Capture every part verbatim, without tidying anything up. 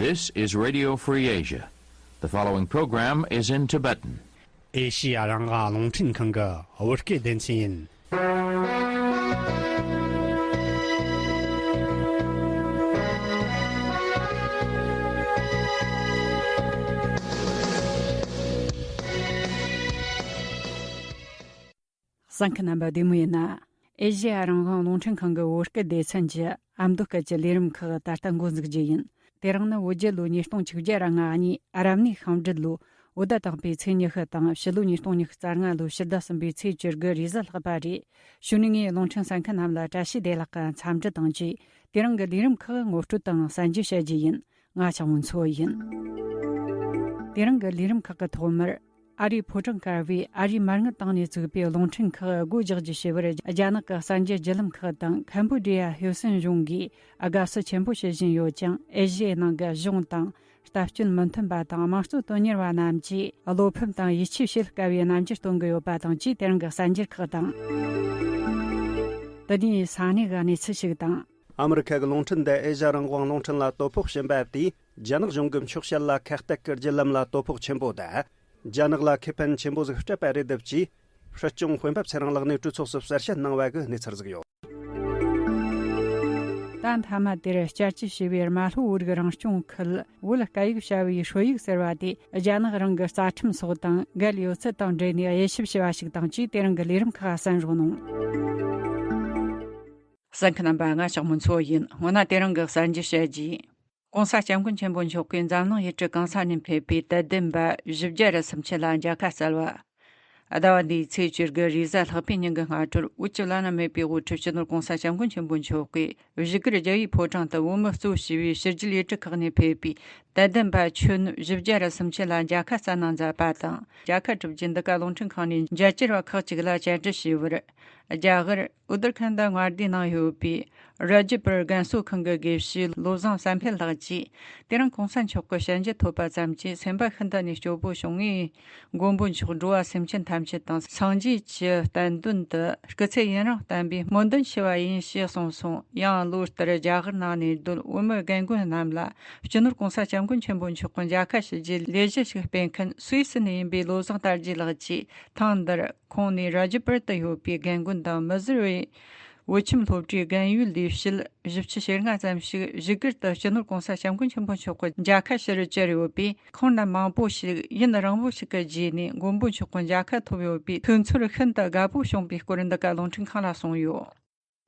This is Radio Free Asia. The following program is in Tibetan. ཨེ་ཤི་ཡ་རང་དབང་རླུང་འཕྲིན་ཁང་གི་བོད་སྐད་སྡེ་ཚན་ཡིན། གསན་མཁན་རྣམ་པ་བདེ་མོ་ཡིན་ན། ཨེ་ཤི་ཡ་རང་དབང་རླུང་འཕྲིན་ཁང་གི་བོད་སྐད་སྡེ་ཚན་གྱི་ཨ་མདོ་སྐད་ཀྱི་ལས་རིམ་ཁག་ད་ལྟ་འགོ་འཛུགས་རྒྱུ་ཡིན། དེ་རིང་ནི་བོད་རྒྱལ་ལོ་ཉིས་སྟོང་ཆིག་བརྒྱ་ར་ལྔ་གཉིས་རབ་གནས་ཤིང་སྦྲུལ་ལོ་བོད་ཟླ་དང་པོའི་ཚེས་ཉི་ཤུ་དང་ཕྱི་ལོ་ཉིས་སྟོང་ཉི་ཤུ་རྩ་ལྔ་ལོ་ཕྱི་ཟླ་གསུམ་པའི་ཚེས་བཅུ་དགུ་རེས་གཟའ་ལྷག་པ་རེད། གཞུག་ནས་ངས་རླུང་འཕྲིན་གསན་མཁན་རྣམས་ལ་བཀྲ་ཤིས་བདེ་ལེགས་ཀྱི་འཚམས་འདྲི་དང་བཅས། དེ་རིང་གི་ལས་རིམ་ཁག་ངོ་སྤྲོད་དང་གསན་རྒྱུ་བྱ་རྒྱུ་ཡིན། ང་ཆགས་མོ་མཚོ་ཡིན། དེ་རིང་གི་ལས་རིམ་ཁག་གི་ཐོག་མར། ཨ་རིའི་ཕོ་བྲང་དཀར་པོའི་ཨ་རིའི་མ་དངུལ་ཏང་ནས་བཙུགས་པའི་རླུང་འཕྲིན་ཁག་སྒོ་རྒྱག་རྒྱུ་ཞེས་པར་རྒྱ་ནག་གི་གསར་འགྱུར་བརྒྱུད་ལམ་ཁག་དང་ཁམ་བུ་ཌི་ཡ་ཧུའེ་སན་གཞུང་གིས་དགའ་བསུ་ཆེན་པོ་བྱེད་བཞིན་ཡོད་ཅིང་། ཨེ་ཤི་ཡའི་ནང་གི་གཞུང་དང་ལྟ་སྐྱོན་མི་མཐུན་པ་དང་དམངས་གཙོ་དོན་གཉེར་བ་རྣམས་ཀྱིས་བློ་ཕམ་དང་ཡིད་ཆེས་བྱེད་དཀའ་བའི་རྣམ་འགྱུར་སྟོན་གྱི་ཡོད་པ་དང་བཅས། དེ་རིང་གི་གསར་འགྱུར་ཁག་དང་། དེ་ནས་ས་གནས་ཀྱི་གནས་ཚུལ་ཞིག་དང་། ཨ་མི་རི་ཁ་གི་རླུང་འཕྲིན་དེ་ཨེ་ཤ་ཡ་རང་དབང་རླུང་འཕྲིན་ལ་དོ་ཕོག་བྱིན་པ་དེས་རྒྱ་ནག་གཞུང་གི་འཁྱོག་བཤད་ལ་ཁ་གཏད་ཀྱི་བརྒྱུད་ལམ་ལ་དོ་ཕོག་ཆེན་པོ་དང་། རྒྱ་ནག་ལ་ཁེ་ཕན་ཆེན་པོ་ཟིག་སྤྲད་པ་རེད་འདུག་ཅེས་སྲིད་སྐྱོང་དཔོན་པོ་ཚེ་རིང་ལགས་ནས་གྲོས་ཚོགས་སུ་གསལ་བཤད་གནང་བ་གི་གནས་ཚུལ་ཟིག་ཡོད། ད་མཐའ་མ་དེར་བསྐྱར་བཅོས་བྱས་པའི་རྨ་ལྷོ་བོད་རིགས་རང་སྐྱོང་ཁུལ་བོད་སྐད་ཡིག་བྱ་བའི་ཧྲོ་ཡིག་ཟེར་བ་དེ་རྒྱ་ནག་རང་གི་རྩ་ཁྲིམས་སོགས་དང་འགལ་ཡོད་ཚུལ་དང་འབྲེལ་ནས་དབྱེ་ཞིབ་བྱས་པ་ཞིག་དང་བཅས། དེ་རིང་གི་ལས་རིམ་ཁག་གསན་རོགས་གནང་། གསན་མཁན་རྣམ་པ་ང་ཞག་མོ་མཚོ་ཡིན། སྔོན་ན་དེ་རིང་གི་གསར་འགྱུར་བཤད་རྒྱུ། ༸གོང་ས་༸སྐྱབས་མགོན་ཆེན་པོ་མཆོག་གིས་འཛམ་གླིང་ཡུལ་གྲུ་གང་ས་ནས་ཕེབས་པའི་དད་ལྡན་པ་བཞི་བརྒྱ་ར་སུམ་ཅུ་ལ་མཇལ་ཁ་བསྩལ་བ། ཟླ་བ་འདིའི་ཚེས་བཅུ་དགུ་རེས་གཟའ་ལྷག་པའི་ཉིན་གྱི་སྔ་དྲོར་བོད་ཀྱི་བླ་ན་མེད་པའི་དབུ་ཁྲིད་སྤྱི་ནོར་༸གོང་ས་༸སྐྱབས་མགོན་ཆེན་པོ་མཆོག་གིས་བཞུགས་སྒར་རྒྱལ་བའི་ཕོ་བྲང་དུ་བོད་མི་གཙོ་བྱས་པའི་ཕྱི་རྒྱལ་ཡུལ་གྲུ་ཁག་ནས་ཕེབས་པའི་དད་ལྡན་པ་ཆོས་ནོར་བཞི་བརྒྱ་ར་སུམ་ཅུ་ལ་མཇལ་ཁ་བསྩལ་གནང་མཛད་པ་དང་། མཇལ་ཁ་གྲུབ་རྗེས་འདི་ག་རླུང་འཕྲིན་ཁང་ནས་མཇལ་བཅར་བ་ཁག་ཅིག་ལ་བཅར་འདྲི་ཞུས་པར། རྒྱ་གར་ཨུ་ཏར་ཁན་ད་མངའ་སྡེའི་ནང་ཡོད་པའི་ར་ཇི་པུར་རྒན་གསོ་ཁང་གི་དགེ་བཤེས་བློ་བཟང་བསམ་འཕེལ་ལགས་ཀྱིས། དེ་རིང་༸གོང་ས་མཆོག་གི་ཞལ་མཇལ་ཐོབ་པ་ཙམ་གྱིས་སེམས་པ་ཤིན་ཏུ་ནས་སྐྱོ་པོ་བྱུང་ངས། མགོན་པོ་མཆོག་འགྲོ་བ་སེམས་ཅན་ཐམས་ཅད་དང་སངས་རྒྱས་ཀྱི་བསྟན་དོན་དུ་སྐུ་ཚེ་ཡུན་རིང་བརྟན་པའི་སྨོན་འདུན་ཞུ་བ་ཡིན་ཞེས་གསུངས་སོང་། ཡང་ལོ་ལྟར་རྒྱ་གར་ནང་ནས་སྡོད་བོད་མི་རྒན་རྒོན་རྣམས་ལ་སྤྱི་ནོར་༸གོང་ས་༸སྐྱབས་མགོན་ཆེན་པོ་མཆོག་གི་མཇལ་ཁ་ཞུ་རྒྱུའི་ལས་གཞི་ཞིག་སྤེལ་མཁན་སུད་སི་ནས་ཡིན་པའི་བློ་བཟང་དར་རྒྱས་ལགས་ཀྱིས། ཐེངས་འདིར་ཁོང་ནས་ར་ཇི་པུར་དུ་ཡོད་པའི་རྒན་རྒོན་དང་མི་ཟུར་བའི་བོད་ཁྱིམ་སློབ་གྲྭའི་རྒན་ཡོལ་ལས་བྱེད་བཞི་བཅུ་ཞེ་ལྔ་ཙམ་ཞིག་བཞུགས་སྒར་དུ་སྤྱི་ནོར་༸གོང་ས་༸སྐྱབས་མགོན་ཆེན་པོ་མཆོག་གི་མཇལ་ཁ་ཞུ་རུ་བཅར་ཡོད་པས། ཁོང་རྣམས་མང་པོ་ཞིག་ཡུན་རིང་པོ་ཞིག་གི་རྗེས་ནས་མགོན་པོ་མཆོག་གི་མཇལ་ཁ་ཐོབ་ཡོད་པས། ཐུགས་ཚོར་ཤིན་ཏུ་དགའ་པོ་བྱུང་བའི་སྐོར་འདི་ག་རླུང་འཕྲིན་ཁང་ལ་གསུངས་ཡོད།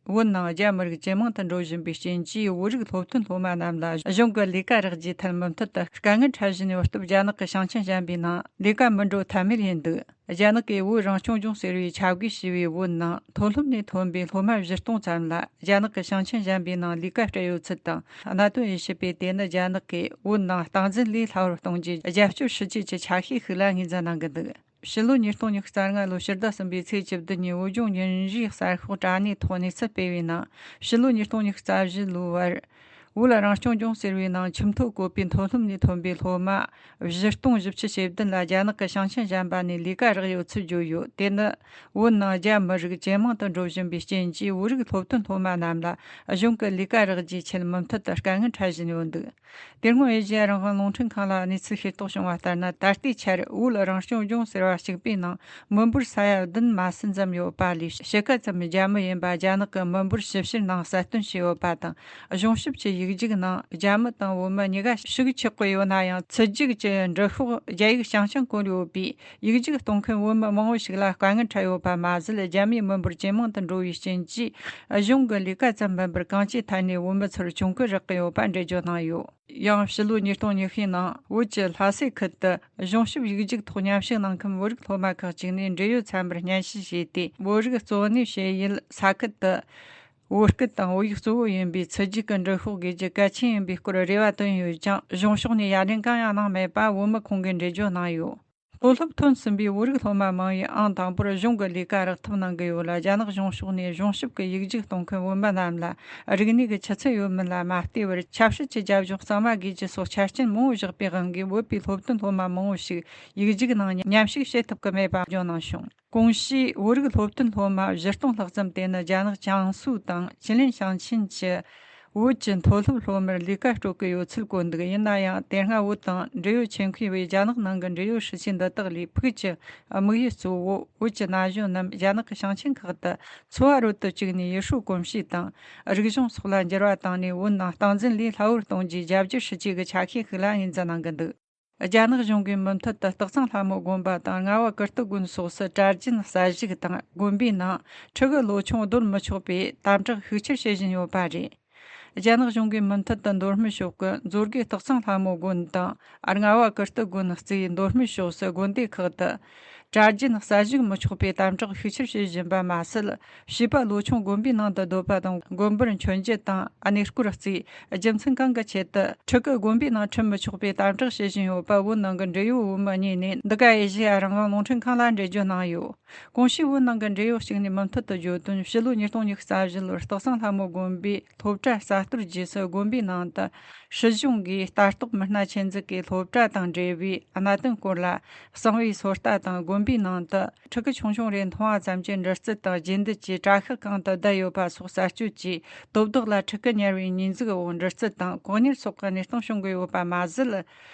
བོད་ནང་རྒྱ་མི་རིགས་ཇེ་མང་དུ་འགྲོ་བཞིན་པའི་རྐྱེན་གྱིས། བོད་རིགས་སློབ་ཐོན་སློབ་མ་རྣམས་ལ་གཞུང་གི་ལས་ཀ་རག་རྒྱུའི་ཐད་མུ་མཐུད་དུ་དཀའ་ངལ་འཕྲད་བཞིན་ཡོད་སྟབས། རྒྱ་ནག་གི་ཞིང་ཆེན་གཞན་པའི་ནང་ལས་ཀ་མི་འགྲོ་ཐབས་མེད་ཡིན་འདུག་རྒྱ་ནག་གིས་བོད་རང་སྐྱོང་ལྗོངས་ཟེར་བའི་ཆབ་གོས་ཞེས་པའི་བོད་ནང་མཐོ་སློབ་ནས་ཐོན་པའི་སློབ་མ་བཞི་སྟོང་ཙམ་ལ་རྒྱ་ནག་གི་ཞིང་ཆེན་གཞན་པའི་ནང་ལས་ཀ་སྤྲད་ཡོད་ཚུལ་དང་། གནད་དོན་དབྱེ་ཞིབ་པས་དེ་ནི་རྒྱ་ནག་གིས་བོད་ནང་སྟངས་འཛིན་ལས་སླ་བར་གཏོང་རྒྱུའི་རྒྱབ་སྐྱོར་ཞུ་བྱེད་ཀྱི་ཆ་ཤས་ཤིག་ལ་ངོས་འཛིན་གནང་གི་འདུག་ཕྱི་ལོ་ཉིས་སྟོང་ཉི་ཤུ་རྩ་ལྔ་ལོའི་ཕྱི་ཟླ་གསུམ་པའི་ཚེས་བཅུ་བདུན་ཉིན་བོད་ལྗོངས་ཉིན་རེའི་གསར་ཤོག་དྲ་གནས་ཐོག་གནས་ཚུལ་སྤེལ་བའི་ནང་། ཕྱི་ལོ་ཉིས་སྟོང་ཉི་ཤུ་རྩ་བཞི་ལོའི་བར་བོད་རང་སྐྱོང་ལྗོངས་ཟེར་བའི་ནང་ཁྱིམ་ཐོག་བཀོད་པའི་མཐོ་སློབ་ནས་ཐོན་པའི་སློབ་མ་བཞི་སྟོང་བཞི་བཅུ་ཞེ་བདུན་ལ་རྒྱ་ནག་གི་ཞིང་ཆེན་གཞན་པ་ནས་ལས་ཀ་རག་ཡོད་ཚུལ་བརྗོད་ཡོད། དེ་ནི་བོད་ནང་རྒྱ་མི་རིགས་ཇེ་མང་དུ་འགྲོ་བཞིན་པའི་རྐྱེན་གྱིས། བོད་རིགས་སློབ་ཐོན་སློབ་མ་རྣམས་ལ་གཞུང་གི་ལས་ཀ་རག་རྒྱུའི་ཆེད་མུ་མཐུད་དུ་དཀའ་ངལ་འཕྲད་བཞིན་ཡོད་འདུག་དེ་སྔོན་ཨེ་ཤེ་ཡ་རང་དབང་རླུང་འཕྲིན་ཁང་ལ་གནས་ཚུལ་ཤེས་རྟོགས་བྱུང་བ་ལྟར་ན། ད་ལྟའི་ཆར་བོད་རང་སྐྱོང་ལྗོངས་ཟེར་བ་གཅིག་པུའི་ནང་མི་འབོར་ས་ཡ་བདུན་མ་ཟིན་ཙམ་ཡོད་པ་ལས། ཕྱེད་ཀ་ཙམ་རྒྱ་མི་ཡིན་པ་རྒྱ་ནག་གི་མི་འབོར་ཞིབ་བཤེར་ནང་གསལ་སྟོན་བྱས་ཡོད་པ་དང་། གཞུང་ཞབས་ཀྱི་ཡིག་རྒྱུགས་ནང་རྒྱ་མི་དང་བོད་མི་གཉིས་ཀ་ཕྱུགས་ཆགས་ཀྱི་ཡོད་ན་ཡང་། ཚུད་རྒྱུགས་ཀྱི་འབྲི་ཤོག་རྒྱ་ཡིག་རྐྱང་རྐྱང་བཀོད་ཡོད་པས། ཡིག་རྒྱུགས་གཏོང་མཁན་བོད་མི་མང་བོ་ཞིག་ལ་དཀའ་ངལ་འཕྲད་ཡོད་པ་མ་ཟད། རྒྱ་མིའི་མི་འབོར་ཇེ་མང་དུ་འགྲོ་བའི་རྐྱེན་གྱིས། གཞུང་གི་ལས་ཀ་ཙམ་མིན་པར་གང་ཅིའི་ཐད་ནས་བོད་མི་ཚོར་གྱོང་གུན་རག་གི་ཡོད་པ་འགྲེལ་བརྗོད་གནང་ཡོད། ཡང་ཕྱི་ལོ་ཉིས་སྟོང་ཉི་ཤུའི་ནང་བོད་ཀྱི་ལྷ་སའི་ཁུལ་དུ་གཞུང་ཞབས་ཡིག་རྒྱུགས་ཐོག་མཉམ་ཞུགས་གནང་མཁན་བོད་རིགས་སློབ་མ་ཁག་ཅིག་ནས་འབྲེལ་ཡོད་ཚན་པར་སྙན་ཞུ་བྱས་ཏེ། བོད་རིགས་གཙོ་གནད་བྱེད་ཡུལ་ས་ཁུལ་དུ་བོད་སྐད་དང་བོད་ཡིག་གཙོ་བོ་ཡིན་པའི་ཚུད་རྒྱུགས་ཀྱི་འབྲི་ཤོག་དགོས་རྒྱུ་གལ་ཆེན་ཡིན་པའི་སྐོར་རེ་བ་བཏོན་ཡོད་ཀྱང་། གཞུང་ཕྱོགས་ནས་ཡ་ལན་གང་ཡང་གནང་མེད་པ་བོད་མི་ཁོང་གིས་འགྲེལ་བརྗོད་གནང་ཡོད། མཐོ་སློབ་ཐོན་ཟིན་པའི་བོད་རིགས་སློབ་མ་མང་བས་ཨང་དང་པོར་གཞུང་གི་ལས་ཀ་རག་ཐབས་གནང་གི་ཡོད་ལ། རྒྱ་ནག་གཞུང་ཕྱོགས་ནས་གཞུང་ཞབས་ཀྱི་ཡིག་རྒྱུགས་གཏོང་མཁན་བོད་མི་རྣམས་ལ་རིག་གནས་ཀྱི་ཆུ་ཚད་ཡོད་མིན་ལ་མ་ལྟོས་པར། ཆབ་སྲིད་ཀྱི་རྒྱབ་ལྗོངས་གཙང་མ་དགོས་རྒྱུ་སོགས་ཆ་རྐྱེན་མང་བོ་བཞག་པའི་དབང་གིས། བོད་པའི་སློབ་ཐོན་སློབ་མ་མང་བོ་ཞིག་ཡིག་རྒྱུགས་ནང་མཉམ་ཞུགས་བྱེད་ཐུབ་ཀྱི་མེད་པ་བརྗོད་གནང་བྱུང་། གོང་ཞུས་བོད་རིགས་སློབ་ཐོན་སློབ་མ་བཞི་སྟོང་ལྷག་ཙམ་དེ་ནི་རྒྱ་ནག་ཅང་སུའུ་དང་ཅི་ལིན་ཞིང་ཆེན་གྱི་ བོད་ཀྱི་མཐོ་སློབ་སློབ་མར་ལས་ཀ་སྤྲོད་ཀྱི་ཡོད་ཚུལ་བཀོད་འདུག་ཡིན་ན་ཡང་། དེ་སྔ་བོད་དང་འབྲེལ་ཡོད་ཆེད་མཁས་པས་རྒྱ་ནག་ནང་གི་འབྲེལ་ཡོད་སྲིད་ཇུས་འདི་དག་ལས་ཕུགས་ཀྱི་དམིགས་ཡུལ་གཙོ་བོ་བོད་ཀྱི་ན་གཞོན་རྣམས་རྒྱ་ནག་གི་ཞིང་ཆེན་ཁག་ཏུ་འཚོ་བ་རོལ་དུ་བཅུག་ནས་ཡུལ་སྲོལ་གོམས་གཤིས་དང་རིག་གཞུང་སོགས་ལ་འགྱུར་བ་བཏང་ནས། བོད་ནང་སྟངས་འཛིན་ལས་སླ་བོར་གཏོང་རྒྱུའི་རྒྱབ་སྐྱོར་ཞུ་རྒྱུ་གི་ཆ་ཤས་ཤིག་ལ་ངོས་འཛིན་གནང་གི་འདུག་རྒྱ་ནག་གཞུང་གིས་མུ་མཐུད་དུ་སྟག་ཚང་ལྷ་མོ་དགོན་པ་དང་རྔ་བ་ཀིརྟི་དགོན་སོགས་སུ་གྲྭ་རྒྱུན་གསར་བཞུགས་དང་། དགོན་པའི་ནང་ཕྲུ་གུ་ལོ་ཆུང་བསྡོར་མི་ཆོག་པའི་དམ་དྲག་ཤུགས་ཆེར་བྱེད་བཞིན་ཡོད་པ་རེད། རྒྱ་ནག་གཞུང་གིས་མུ་མཐུད་དུ་མདོ་སྨད་ཕྱོགས་ཀྱི་མཛོད་དགེ་སྟག་ཚང་ལྷ་མོ་དགོན་དང་རྔ་བ་ཀིརྟི་དགོན་གཙོས་མདོ་སྨད་ཕྱོགས་སུ་དགོན་སྡེ་ཁག་ཏུ་གྲྭ་རྒྱུན་གསར་བཞུགས་མི་ཆོག་པའི་དམ་དྲག་ཤུགས་ཆེར་བྱེད་བཞིན་པ་མ་ཟད། བྱིས་པ་ལོ་ཆུང་དགོན་པའི་ནང་དུ་སྡོད་པ་དང་། དགོན་པར་མཆོད་མཇལ་དང་གནས་སྐོར་བརྩིས། རྒྱུ་མཚན་གང་གི་ཆེད་དུ་ཕྲུ་གུ་དགོན་པའི་ནང་ཁྲིད་མི་ཆོག་པའི་དམ་དྲག་བྱེད་བཞིན་ཡོད་པ། བོད་ནང་གི་འབྲེལ་ཡོད་བོད་མི་གཉིས་ནས་འདི་ག་ཨེ་ཤེ་ཡ་རང་དབང་རླུང་འཕྲིན་ཁང་ལ་འགྲེལ་བརྗོད་གནང་ཡོད། གོང་ཞུས་བོད་ནང་གི་འབྲེལ་ཡོད་ཞིག་ནས་མུ་མཐུད་དུ་བརྗོད་དོན། ཕྱི་ལོ་ཉིས་སྟོང་ཉི་ཤུ་རྩ་བཞི་ལོར་སྟག་ཚང་ལྷ་མོ་དགོན་པའི་སློབ་གྲྭ་གསར་གཏོད་རྗེས་སུ། དགོན་པའི་ནང་དུ་སྲིད་གཞུང་གིས་ལྟ་རྟོག་མི་སྣ་ཆེད་འཛུགས་ཀྱིས་སློབ་གྲྭ་དང་འབྲེལ་བའི་གནད་དོན་སྐོར་ལ་གསང་བའི་ཚོད་ལྟ་དང་། དགོན་པའི་ནང་དུ་ཕྲུ་གུ་ཆུང་ཆུང་རེ་མཐོང་བ་ཙམ་གྱིས་འདྲི་རྩད་དང་རྗེས་འདེད་ཀྱིས་དྲ་ཤག་གང་དུ་བསྡད་ཡོད་པ་སོགས་གསར་གཅོད་ཀྱིས། དོ་བདག་ལ་ཕྲུ་གུ་ཉར་བའི་ཉེས་འཛུགས་འོག་འདྲི་རྩད་དང་ལྐོག་ཉར་སོགས་ཀྱི་གནས་སྟངས་བྱུང་གི་ཡོད་པ་མ་ཟད།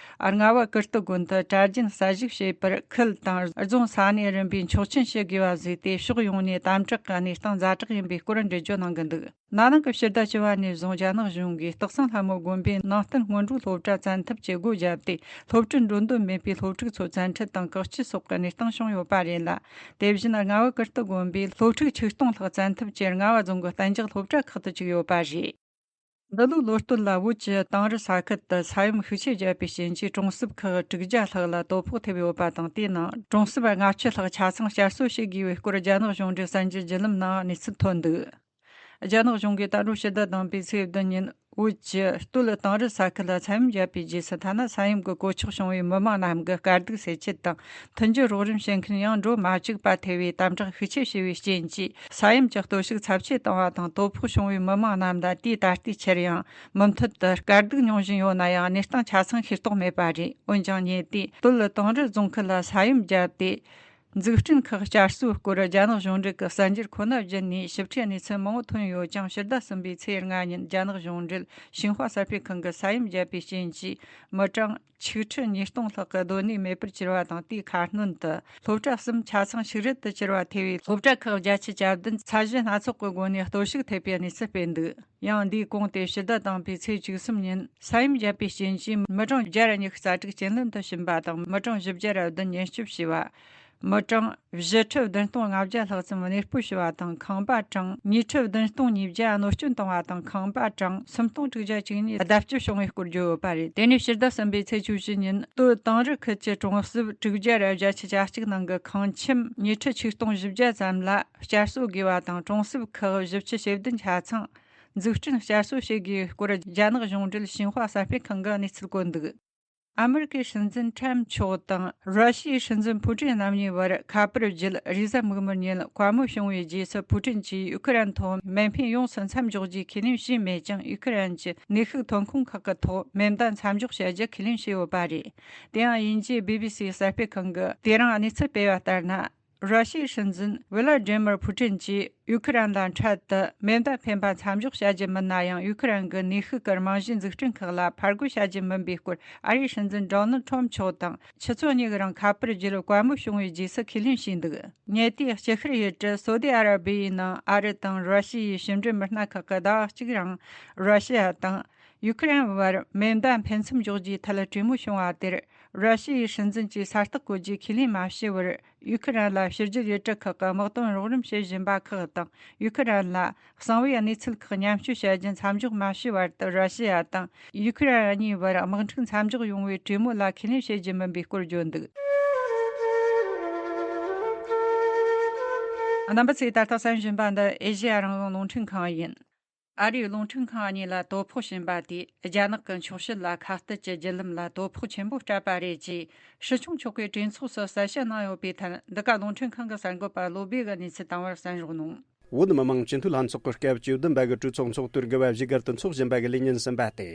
རྔ་བ་ཀིརྟི་དགོན་དུ་གྲྭ་རྒྱུན་གསར་བཞུགས་བྱེད་པར་ཁུལ་དང་རྫོང་ས་གནས་རིམ་པས་ཆོག་མཆན་ཞུ་དགོས་པ་བཟོས་ཏེ། ཕྱོགས་ཡོངས་ནས་དམ་དྲག་གི་གནས་སྟངས་ཛ་དྲག་ཡིན་པའི་སྐོར་འགྲེལ་བརྗོད་གནང་གི་འདུག་ན་ནིང་གི་ཕྱི་ཟླ་བཅུ་བ་ནས་བཟུང་རྒྱ་ནག་གཞུང་གིས་སྟག་ཚང་ལྷ་མོ་དགོན་པའི་ནང་བསྟན་སྔོན་འགྲོའི་སློབ་གྲྭ་བཙན་ཐབས་ཀྱིས་སྒོ་བརྒྱབ་སྟེ། སློབ་ཁྲིད་འགྲོ་འདོད་མེད་པའི་སློབ་ཕྲུག་ཚོ་བཙན་ཁྲིད་དང་བཀག་སྐྱིལ་སོགས་ཀྱི་གནས་སྟངས་བྱུང་ཡོད་པ་རེད་ལ། དེ་བཞིན་རྔ་བ་ཀིརྟི་དགོན་པའི་སློབ་ཕྲུག་ཆིག་སྟོང་ལྷག་བཙན་ཐབས་ཀྱིས་རྔ་བ་རྫོང་གི་གཏན་འཇགས་སློབ་གྲྭ་ཁག་ཏུ་བཅུག་ཡོད་པ་རེད། འདི་ལོའི་ལོ་སྟོད་ལ་བོད་ཀྱི་དིང་རི་ས་ཁུལ་དུ་ས་ཡོམ་ཤུགས་ཆེ་བརྒྱབ་པའི་རྐྱེན་གྱིས། གྲོང་གསེབ་ཁག་དྲུག་བརྒྱ་ལྷག་ལ་དོ་ཕོག་ཐེབས་ཡོད་པ་དང་། དེའི་ནང་གྲོང་གསེབ་ལྔ་བཅུ་ལྷག་ཆ་ཚང་བསྐྱར་གསོ་བྱེད་དགོས་པའི་སྐོར། རྒྱ་ནག་གཞུང་འབྲེལ་གསར་འགྱུར་བརྒྱུད་ལམ་ནང་གནས་ཚུལ་ཐོན་འདུག་རྒྱ་ནག་གཞུང་གིས་ད་ལོའི་ཕྱི་ཟླ་དང་པོའི་ཚེས་བདུན་ཉིན། བོད་ཀྱི་སྟོད་དིང་རི་ས་ཁུལ་ལ་ས་ཡོམ་བརྒྱབ་པའི་རྗེས་སུ། ཐ་ན་ས་ཡོམ་གྱི་གོད་ཆག་བྱུང་བའི་མི་མང་རྣམས་ཀྱི་དཀའ་སྡུག་སེལ་ཆེད་དང་། མཐུན་འགྱུར་རོགས་རམ་བྱེད་མཁན་ཡང་འགྲོ་མ་བཅུག་པ་ཐེ་བའི་དམ་དྲག་ཤུགས་ཆེ་བྱས་པའི་རྐྱེན་གྱིས། ས་ཡོམ་གྱི་གཏོར་བཤིག་ཚབས་ཆེ་བཏང་བ་དང་། དོ་ཕོག་བྱུང་བའི་མི་མང་རྣམས་ལ་དུས་ད་ལྟའི་ཆར་ཡང་མུ་མཐུད་དུ་དཀའ་སྡུག་མྱོང་བཞིན་ཡོད་ན་ཡང་། གནས་སྟངས་ཆ་ཚང་ཤེས་རྟོགས་མེད་པ་རེད། འོན་ཀྱང་། ཉེ་དུས་སྟོད་དིང་རི་རྫོང་ཁུལ་ལ་ས་ཡོམ་བརྒྱབ་སྟེ། འཛུགས་སྐྲུན་ཁག་བསྐྱར་གསོའི་སྐོར། རྒྱ་ནག་གཞུང་འབྲེལ་གྱི་གསར་འགྱུར་ཁོ་ན་བརྒྱུད་ནས་ཞིབ་ཕྲའི་གནས་ཚུལ་མང་བོ་ཐོན་ཡོད་ཀྱང་། ཕྱི་ཟླ་གསུམ་པའི་ཚེས་ལྔ་ཉིན་རྒྱ་ནག་གཞུང་འབྲེལ་ཤིན་ཧྭ་གསར་སྤེལ་ཁང་གིས་ས་ཡོམ་བརྒྱབ་པའི་རྐྱེན་གྱིས་མི་གྲངས་ཆིག་ཁྲི་ཉིས་སྟོང་ལྷག་གི་སྡོད་གནས་མེད་པར་གྱུར་བ་དང་། དེའི་ཁ་སྣོན་དུ་སློབ་གྲྭ་གསུམ་ཆ་ཚང་ཞིག་རལ་དུ་གྱུར་བ་ཐེ་བའི་སློབ་གྲྭ་ཁག་བརྒྱད་ཅུ་གྱ་བདུན་ཚད་གཞི་སྣ་ཚོགས་ཀྱི་སྒོ་ནས་གཏོར་བཤིག་ཐེབས་པའི་གནས་ཚུལ་སྤེལ་འདུག་ཡང་འདིའི་གོང་དེ་ཕྱི་ཟླ་དང་པོའི་ཚེས་བཅུ་གསུམ་ཉིན་ས་ཡོམ་བརྒྱབ་པའི་རྐྱེན་གྱིས་མི་གྲངས་བརྒྱ་ར་ཉི་ཤུ་རྩ་དྲུག་རྐྱེན་ལམ་དུ་ཕྱིན་པ་དང་། མི་གྲངས་བཞི་བརྒྱ་ར་བདུན་ཉེན་སྐྱོབ་བྱས་པ། མི་གྲངས་བཞི་ཁྲི་བདུན་སྟོང་ལྔ་བརྒྱ་ལྷག་ཙམ་གནས་སྤོ་བྱས་པ་དང་། ཁང་པ་གྲངས་ཉིས་ཁྲི་བདུན་སྟོང་ཉིས་བརྒྱ་གནོད་སྐྱོན་བཏང་བ་དང་། ཁང་པ་གྲངས་སུམ་སྟོང་དྲུག་བརྒྱ་བཅུ་གཉིས་བརྡབ་སྐྱོན་བྱུང་བའི་སྐོར་བརྗོད་ཡོད་པ་རེད། དེ་ནས་ཕྱི་ཟླ་གསུམ་པའི་ཚེས་བཅུ་བཞི་ཉིན་སྟོད་དིང་རི་ཁུལ་གྱི་གྲོང་གསེབ་དྲུག་བརྒྱ་ར་བརྒྱད་ཅུ་གྱ་གཅིག་ནང་གི་ཁང་ཁྱིམ་ཉིས་ཁྲི་ཆིག་སྟོང་བཞི་བརྒྱ་ཙམ་ལ་བསྐྱར་གསོ་དགོས་པ་དང་། གྲོང་གསེབ་ཁག་བཞི་བཅུ་ཞེ་བདུན་ཆ་ཚང་འཛུགས་སྐྲུན་བསྐྱར་གསོ་བྱེད་དགོས་སྐོར། རྒྱ་ནག་གཞུང་འབྲེལ་ཤིན་ཧྭ་གསར་སྤེལ་ཁང་གིས་གནས་ཚུལ་བཀོད་འདུག་ཨ་མི་རི་ཀའི་སྲིད་འཛིན་ཁྲམ་མཆོག་དང་ར་ཤི་ཡའི་སྲིད་འཛིན་ཕུ་ཀྲིན་རྣམ་གཉིས་བར་ཁ་པར་བརྒྱུད་རེས་གཟའ་མིག་དམར་ཉིན་བཀའ་མོལ་བྱུང་བའི་རྗེས་སུ། ཕུ་ཀྲིན་གྱིས་ཡུ་ཁི་རན་ཐོག་མེ་འཕེན་ཡོངས་སུ་མཚམས་འཇོག་རྒྱུའི་ཁས་ལེན་བྱས་མེད་ཀྱང་། ཡུ་ཁི་རན་གྱི་ནུས་ཤུགས་ཐོན་ཁུངས་ཁག་གི་ཐོག་མེ་མདའ་མཚམས་འཇོག་བྱ་རྒྱུ་ཁས་ལེན་བྱས་ཡོད་པ་རེད། དེ་ཡང་དབྱིན་ཇིའི་བི་བི་སི་གསར་སྤེལ་ཁང་གིས་དེ་རིང་གནས་ཚུལ་སྤེལ་བ་ལྟར་ན། ར་ཤི་ཡའི་སྲིད་འཛིན་ཝི་ལ་ཌི་མིར་ཕུ་ཀྲིན་གྱིས་ཡུ་ཁི་རན་ལ་འཕྲལ་དུ་མེ་མདའ་འཕེན་པ་མཚམས་འཇོག་བྱ་རྒྱུ་མིན་ན་ཡང་། ཡུ་ཁི་རན་གྱི་ནུས་ཤུགས་ཀྱི་རྨང་གཞིའི་འཛུགས་སྐྲུན་ཁག་ལ་ཕར་རྒོལ་བྱ་རྒྱུ་མིན་པའི་སྐོར། ཨ་རིའི་སྲིད་འཛིན་ཌོ་ནལ་ཁྲོམ་མཆོག་དང་ཆུ་ཚོད་གཉིས་རིང་ཁ་པར་བརྒྱུད་བཀའ་མོལ་བྱུང་བའི་རྗེས་སུ་ཁས་ལེན་བྱས་འདུག་ཉེ་དུས་སྐྱི་ཤར་ཡུལ་གྲུ་སོ་ཏི་ཨ་ར་བི་ཡའི་ནང་ཨ་རི་དང་ར་ཤི་ཡའི་ཕྱི་འབྲེལ་མི་སྣ་ཁག་གིས་ཟླ་བ་གཅིག་རིང་ར་ཤི་ཡ་དང་། ཡུ་ཁི་རན་བར་མེ་མདའ་འཕེན་མཚམས་འཇོག་རྒྱུའི་ཐད་གྲོས་མོལ་བྱུང་བ་དེར། ར་ཤི་ཡའི་སྲིད་འཛིན་གྱིས་ས་རྟགས་བཀོད་རྒྱུའི་ཁས་ལེན་མ་བྱས་བར། ཡུ་ཁི་རན་ལ་ཕྱི་རྒྱལ་ཡུལ་གྲུ་ཁག་གི་དམག་དོན་རོགས་རམ་བྱེད་བཞིན་པ་ཁག་དང་། ཡུ་ཁི་རན་ལ་གསང་བའི་གནས་ཚུལ་ཁག་མཉམ་སྤྱོད་བྱ་རྒྱུ་མཚམས་འཇོག་མ་བྱས་བར་དུ། ར་ཤི་ཡ་དང་ཡུ་ཁི་རན་གཉིས་བར་དམག་འཁྲུག་མཚམས་འཇོག་ཡོང་བའི་གྲོས་མོལ་ལ་ཁས་ལེན་བྱེད་རྒྱུ་མིན་པའི་སྐོར་བརྗོད་འདུག་རྣམ་པ་ཚོས་ད་ལྟ་གསན་བཞིན་པ་འདི་ཨེ་ཤེ་ཡ་རང་དབང་རླུང་འཕྲིན་ཁང་ཡིན། ཨ་རིའི་རླུང་འཕྲིན་ཁང་གཉིས་ལ་དོ་ཕོག་ཕྱིན་པ་དེས་རྒྱ་ནག་གི་འཁྱོག་བཤད་ལ་ཁ་གཏད་ཀྱི་བརྒྱུད་ལམ་ལ་དོ་ཕོག་ཆེན་པོ་སྤྲད་པ་རེད་ཅེས་སྲིད་སྐྱོང་མཆོག་གིས་གྲོས་ཚོགས་སུ་གསལ་བཤད་གནང་ཡོད་པའི་ཐད། འདི་ག་རླུང་འཕྲིན་ཁང་གི་གསར་འགོད་པ་བློ་སྦེ་གིས་གནས་ཚུལ་བཏང་བར་གསན་རོགས་གནང་། བོད་མི་མང་སྤྱི་འཐུས་ལྷན་ཚོགས་ཀྱི་སྐབས་བཅུ་བདུན་པ་གི་གྲོས་ཚོགས་ཚོགས་དུས་དགུ་པ་བཞུགས་སྒར་དུ་འཚོགས་བཞིན་པ་གི་ལས་ཉིན་གསུམ་པ་སྟེ།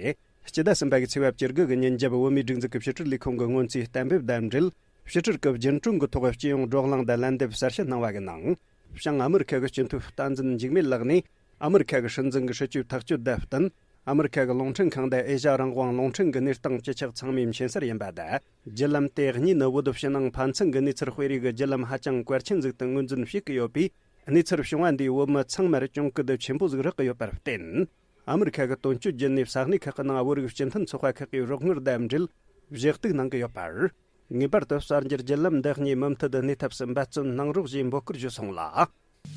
སྤྱི་ཟླ་གསུམ་པ་གི་ཚེས་པ་བཅུ་དགུ་གི་ཉིན་རྒྱབ་བོད་མིའི་སྒྲིག་འཛུགས་ཀྱི་ཕྱི་དྲིལ་ལས་ཁུངས་ཀྱི་སྔོན་རྩིས་གཏན་འབེབས་དང་འབྲེལ། ཕྱི་དྲིལ་གྱི་རྒྱུན་གྲོན་གྱི་ཐོག་སྤྱི་ཡོངས་བགྲོ་གླེང་དང་ལན་འདེབས་གསལ་བཤད་གནང་བ་གི་ནང་། བྱང་ཨ་མི་རི་ཁ་གི་སྤྱི་འཐུས་བསྟན་འཛིན་འཇིགས་མེད་ལགས་ནས། ཨ་མི་རི་ཁ་གི་སྲིད་འཛིན་གྱི་སྲིད་ཇུས་ཐག་གཅོད་དང་བསྟུན། ཨ་མི་རི་ཁ་གི་རླུང་འཕྲིན་ཁང་དང་ཨེ་ཤ་རང་དབང་རླུང་འཕྲིན་གྱི་གནས་སྟངས་སྤྱི་ཁྱབ་ཚང་མའི་མཁྱེན་གསལ་ཡིན་པ་དང་། བརྒྱུད་ལམ་དེ་གཉིས་ནི་བོད་ཕྱི་ནང་ཕན་ཚུན་གྱི་གནས་ཚུལ་སྤེལ་རེས་ཀྱི་བརྒྱུད་ལམ་ཧ་ཅང་གལ་ཆེན་ཟིག་ཏུ་ངོས་འཛིན་བྱེད་ཀྱི་ཡོད་པས། གནས་ཚུལ་བྱུང་བ་འདིས་བོད་མི་ཚང་མར་གྱོང་གུད་ཆེན་པོ་ཟིག་རག་གི་ཡོད་པར་བརྟེན། ཨ་མི་རི་ཁ་གི་དོན་གཅོད་བརྒྱུད་ནས་ས་གནས་ཁག་གི་ནང་བོད་རིགས་སྤྱི་མཐུན་ཚོགས་པ་ཁག་གིས་རོགས་དངུལ་དང་འབྲེལ་ཞུ་གཏུག་གནང་གི་ཡོད་པར། ངེས་པར་དུ་གསར་འགྱུར་བརྒྱུད་ལམ་འདི་གཉིས་མུ་མཐུད་དུ་གནས་ཐབས་སུ་འབད་བརྩོན་གནང་རོགས་ཞེས་འབོད་སྐུལ་ཞུས་སོང་ལ།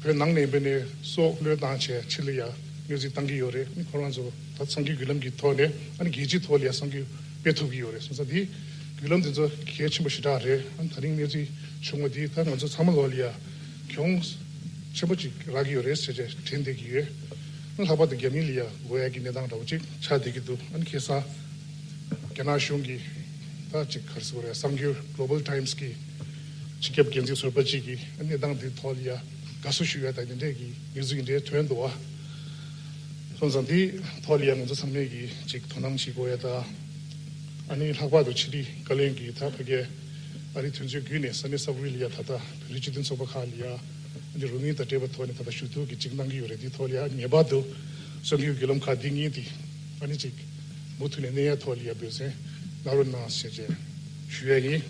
བོད་ནང་ནས་འབད་ནས་སྲོག་བློས་བཏང་བྱས་ཕྱི་ལ་ཡ་གནས་ཚུལ་བཏང་གི་ཡོད་རེད། ཁོ་རང་ཚོ་ད་གསར་འགྱུར་བརྒྱུད་ལམ་གྱི་ཐོག་ནས་ཨ་ནི་རྒྱལ་སྤྱིའི་ཐོག་ལ་ཡ་གསར་འགྱུར་སྤེལ་ཐུབ་ཀྱི་ཡོད་རེད། སོང་ཙང་དེ་བརྒྱུད་ལམ་དེ་ཚོ་གལ་ཆེན་པོ་ཞེ་དྲག་རེད། ཨ་ནི་ད་རིང་གནས་ཚུལ་བྱུང་བ་དེ་ད་ང་ཚོ་ཚང་མ་ལོག་ལ་ཡ་གྱོང་ཆེན་པོ་ཅིག་རག་གི་ཡོད་རེད་ཟེར་བྱས་དྲན་བསྡད་ཀྱི་ཡོད། ཨ་ནི་ལྷག་པར་དུ་རྒྱ་མི་ལ་ཡ་དགོས་ཡ་གི་གནས་སྟངས་འདྲ་བོ་ཅིག་ཆགས་བསྡད་ཀྱི་འདུག་ཨ་ནི་ཁ་སང་རྒྱ་ནག་གཞུང་གིས་ད་ཅིག་ག་རེ་ཟེར་དགོས་རེད། གསར་འགྱུར་Global Times་གི་སྤྱི་ཁྱབ་འགན་འཛིན་ཟུར་པ་གཅིག་གིས་གནས་སྟངས་འདིའི་ཐོག་ལ་ཡ་དགའ་བསུ་ཞུ་ཡ་དང་འདི་འདྲས་ཀྱི་གནས་ཚུལ་འདི་འདྲས་ཐོན་འདུག་བ། སོང་ཙང་འདིའི་ཐོག་ལ་ཡ་ང་ཚོ་ཚང་མས་ཀྱིས་ཅིག་དོ་སྣང་བྱེད་དགོས་ཡ་དང་། ཨ་ནི་ལྷག་པར་དུ་ཕྱི་དྲིལ་བཀའ་བློན་གྱིས་ད་ཕ་གིའི་ཨ་རིའི་དོན་གཅོད་བརྒྱུད་ནས་ས་གནས་གསར་པ་ལ་ཡ་ད་ལྟ་བོད་རིགས་སྤྱི་མཐུན་ཚོགས་པ་ཁག་ལ་ཡ་ཨ་ནི་རོགས་དངུལ་དང་འབྲེལ་བའི་ཐོག་ནས་ད་ལྟ་ཞུ་གཏུག་གི་ཅིག་གནང་གི་ཡོད་རེད། འདིའི་ཐོག་ལ་ཡ་ངེས་པར་དུ་གསར་འགྱུར་བརྒྱུད་ལམ་ཁག་འདི་གཉིས་དེ་ཨ་ནི་ཅིག་མུ་མཐུད་ནས་གནས་ཡ་ཐོག་ལ་ཡ་འབད་བརྩོན་གནང་རོགས་གནང་ཞེས་བཅས་ཞུ་ཡ་ཡིན།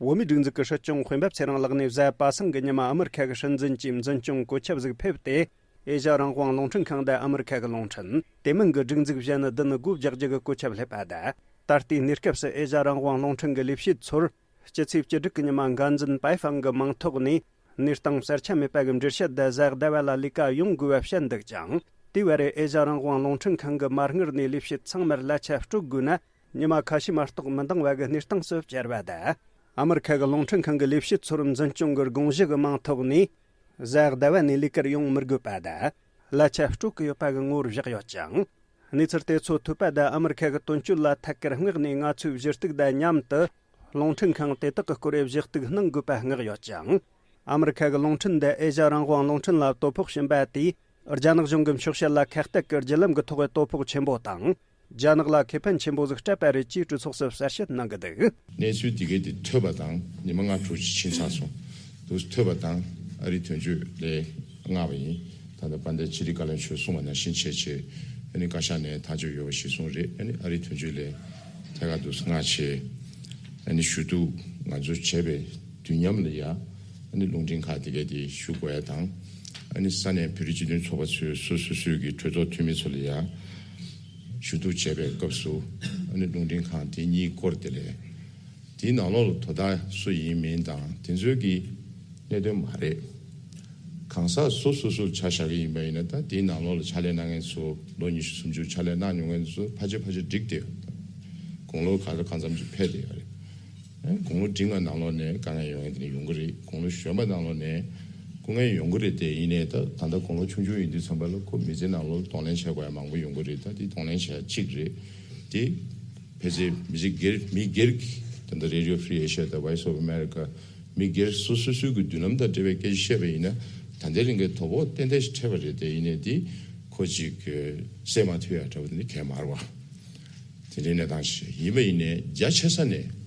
བོད་མིའི་སྒྲིག་འཛུགས་ཀྱི་སྲིད་སྐྱོང་དཔོན་པོ་ཚེ་རིང་ལགས་ནས་གཟའ་པ་སངས་ཀྱི་ཉི་མ་ཨ་མི་རི་ཁ་གི་སྲིད་འཛིན་གྱི་འཛིན་སྐྱོང་གོ་ཁྲབ་ཟིག་ཕེབས་ཏེ། ཨེ་ཤ་རང་དབང་རླུང་འཕྲིན་ཁང་དང་ཨ་མི་རི་ཁ་གི་རླུང་འཕྲིན་དེ་མིན་གྱི་སྒྲིག་འཛུགས་གཞན་བདུན་སྒོ་རྒྱག་རྒྱུ་གི་གོ་ཁྲབ་སླེབས་པ་དང་། ད་ལྟའི་གནས་སྐབས་སུ་ཨེ་ཤ་རང་དབང་རླུང་འཕྲིན་གྱི་ལས་བྱེད་ཚོར་སྤྱི་ཚེས་བཅུ་དྲུག་གི་ཉི་མ་འགན་འཛིན་པའེ་ཧྥང་གི་མིང་ཐོག་ནས་གནས་སྟངས་གསལ་ཆ་མེད་པ་གི་འགྲེལ་བཤད་དང་གཟའ་ཟླ་བ་ལ་ལས་ཀ་ཡོང་དགོས་པ་བཤད་འདུག་ཅིང་། དེའི་བར་ཨེ་ཤ་རང་དབང་རླུང་འཕྲིན་ཁང་གི་མ་དངུལ་ནས་ལས་བྱེད་ཚང་མར་གླ་ཆ་སྤྲོད་དགོས་ན། ཉི་མ་ཁ་ཤས་མ་གཏོགས་མི་འདང་བ་གི་གནས་སྟངས་སུ་གྱར་བ་དང་། ཨ་མི་རི་ཁ་གི་རླུང་འཕྲིན་ཁང་གི་ལས་བྱེད་ཚོར་འཛིན་སྐྱོང་གི་དགོངས་གཞི་གི་མིང་ཐོག་ནས་གཟའ་ཟླ་བ་ནས་ལས་ཀར་ཡོང་མི་དགོས་པ་དང་། གླ་ཆ་སྤྲོད་ཀྱི་ཡོད་པ་གི་ངོ་བོར་བཞག་ཡོད་ཅིང་། གནས་ཚུལ་དེ་ཚོ་ཐོས་པ་དང་ཨ་མི་རི་ཁ་གི་དོན་གཅོད་ལ་ཐད་ཀར་མངགས་ནས་ང་ཚོས་གཞི་གཏུག་དང་མཉམ་དུ་རླུང་འཕྲིན་ཁང་དེ་དག་གི་སྐོར་གཞི་གཏུག་གནང་དགོས་པ་མངགས་ཡོད་ཅིང་། ཨ་མི་རི་ཁ་གི་རླུང་འཕྲིན་འདི་ཨེ་ཤ་རང་དབང་རླུང་འཕྲིན་ལ་དོ་ཕོག་ཕྱིན་པ་དེས། རྒྱ་ནག་གཞུང་གི་འཁྱོག་བཤད་ལ་ཁ་གཏད་ཀྱི་བརྒྱུད་ལམ་གྱི་ཐོག་གི་དོ་ཕོག་ཆེན་པོ་དང་། རྒྱ་ནག་ལ་ཁེ་ཕན་ཆེན་པོ་ཟིག་སྤྲད་པ་རེད་ཅེས་གྲོས་ཚོགས་སུ་གསལ་བཤད་གནང་གི་འདུག་གནས་ཚུལ་འདི་གའི་དེ་ཐོས་པ་དང་ཉི་མ་ལྔ་དྲུག་ཅིག་ཕྱིན་ཚར་སོང་། འདུག་ཐོས་པ་དང་ཨ་རིའི་དོན་གཅོད་ལས་མངགས་པ་ཡིན། ད་ལྟ་དཔལ་ལྡན་ཕྱི་དྲིལ་བཀའ་བློན་མཆོག་གསུངས་པ་ནང་བཞིན་བྱས་བྱས་ཨ་ནི་བཀའ་ཤག་ནས་ཐག་གཅོད་ཡོད་པ་གཞིར་བཟུང་རེད། ཨ་ནི་ཨ་རིའི་དོན་གཅོད་ལས་ཐད་ཀར་དུ་མངགས་བྱས་ཨ་ནི་ཞུ་གཏུག་ང་ཚོ་བྱས་པའི་དུས་མཉམ་ལ་ཡ་ཨ་ནི་རླུང་འཕྲིན་ཁག་དེ་གའི་དེ་ཞུ་དགོས་ཡ་དང་། ཨ་ནི་ས་གནས་བོད་རིགས་སྤྱི་མཐུན་ཚོགས་པ་ཚོས་སོ་སོ་སོའི་གི་གྲོས་ཚོགས་འཐུས་མི་ཚོ་ལ་ཡ་ཞུ་གཏུག་བྱས་པའི་སྐབས་སུ་ཨ་ནི་རླུང་འཕྲིན་ཁང་དེ་གཉིས་སྐོར་དེ་ལས་དེའི་ནང་ལོགས་ལ་དོ་བདག་སུ་ཡིན་མིན་དང་དེ་ཚོའི་གི་གནད་དོན་མ་རེད། གང་ཟག་སོ་སོ་སོར་ཆ་བཞག་གི་ཡིན་པ་ཡིན་ན་ད་དེའི་ནང་ལོགས་ལ་ཕྱག་ལས་གནང་མཁན་ཚོ་ལོ་ཉི་ཤུ་སུམ་ཅུ་ཕྱག་ལས་གནང་མྱོང་མཁན་ཚོ་ཕལ་ཆེར་ཕལ་ཆེར་འགྲིག་བསྡད་ཡོད། དགུང་ལོ་ག་ཚོད་གང་འཚམ་ཅིག་ཕེབས་བསྡད་ཡོད་རེད། དགུང་ལོ་འབྲིང་བ་ནང་ལོགས་ནས་དཀའ་ངལ་ཡོང་མཁན་དེ་འདྲ་ཡོང་གི་རེད། དགུང་ལོ་གཞོན་པ་ནང་ལོགས་ནས་སྐུ་ངལ་ཡོང་གི་རེད་དེ། ཡིན་ནའི་ད་ད་ལྟ་དགུང་ལོ་ཆུང་ཆུང་ཡིན་དུས་ཙམ་པ་ལ་ཁོ་མི་ཚེ་ནང་ལོགས་གདོང་ལེན་བྱེད་དགོས་ཡ་མང་པོ་ཡོང་གི་རེད། ད་དེ་གདོང་ལེན་བྱེད་ཡ་གཅིག་རེད། དེ་ཕལ་ཆེར་མི་ཚེ་སྒེར་མི་སྒེར་གྱི་ད་ལྟ་Radio Free Asia་དང་Voice of America་མི་སྒེར་སོ་སོ་སོའི་གི་མདུན་ལམ་དང་འབྲེལ་བའི་སྐད་ཆ་བཤད་པ་ཡིན་ན་ད་ལྟའི་རིང་གི་དོ་ཕོག་ཏན་ཏན་ཞིག་འཕྲད་པ་རེད་དེ། ཡིན་ནའི་དེ་ཁོ་ཅིག་སེལ་མ་ཐུབ་ཡ་འདྲ་བོ་དེ་འདྲ་གང་ཡང་མ་རེད་བ། དེ་འདྲའི་གནས་སྟངས་ཤིག་ཡིན་པ་ཡིན་ནའི་རྒྱ་ཆེ་ས་ནས་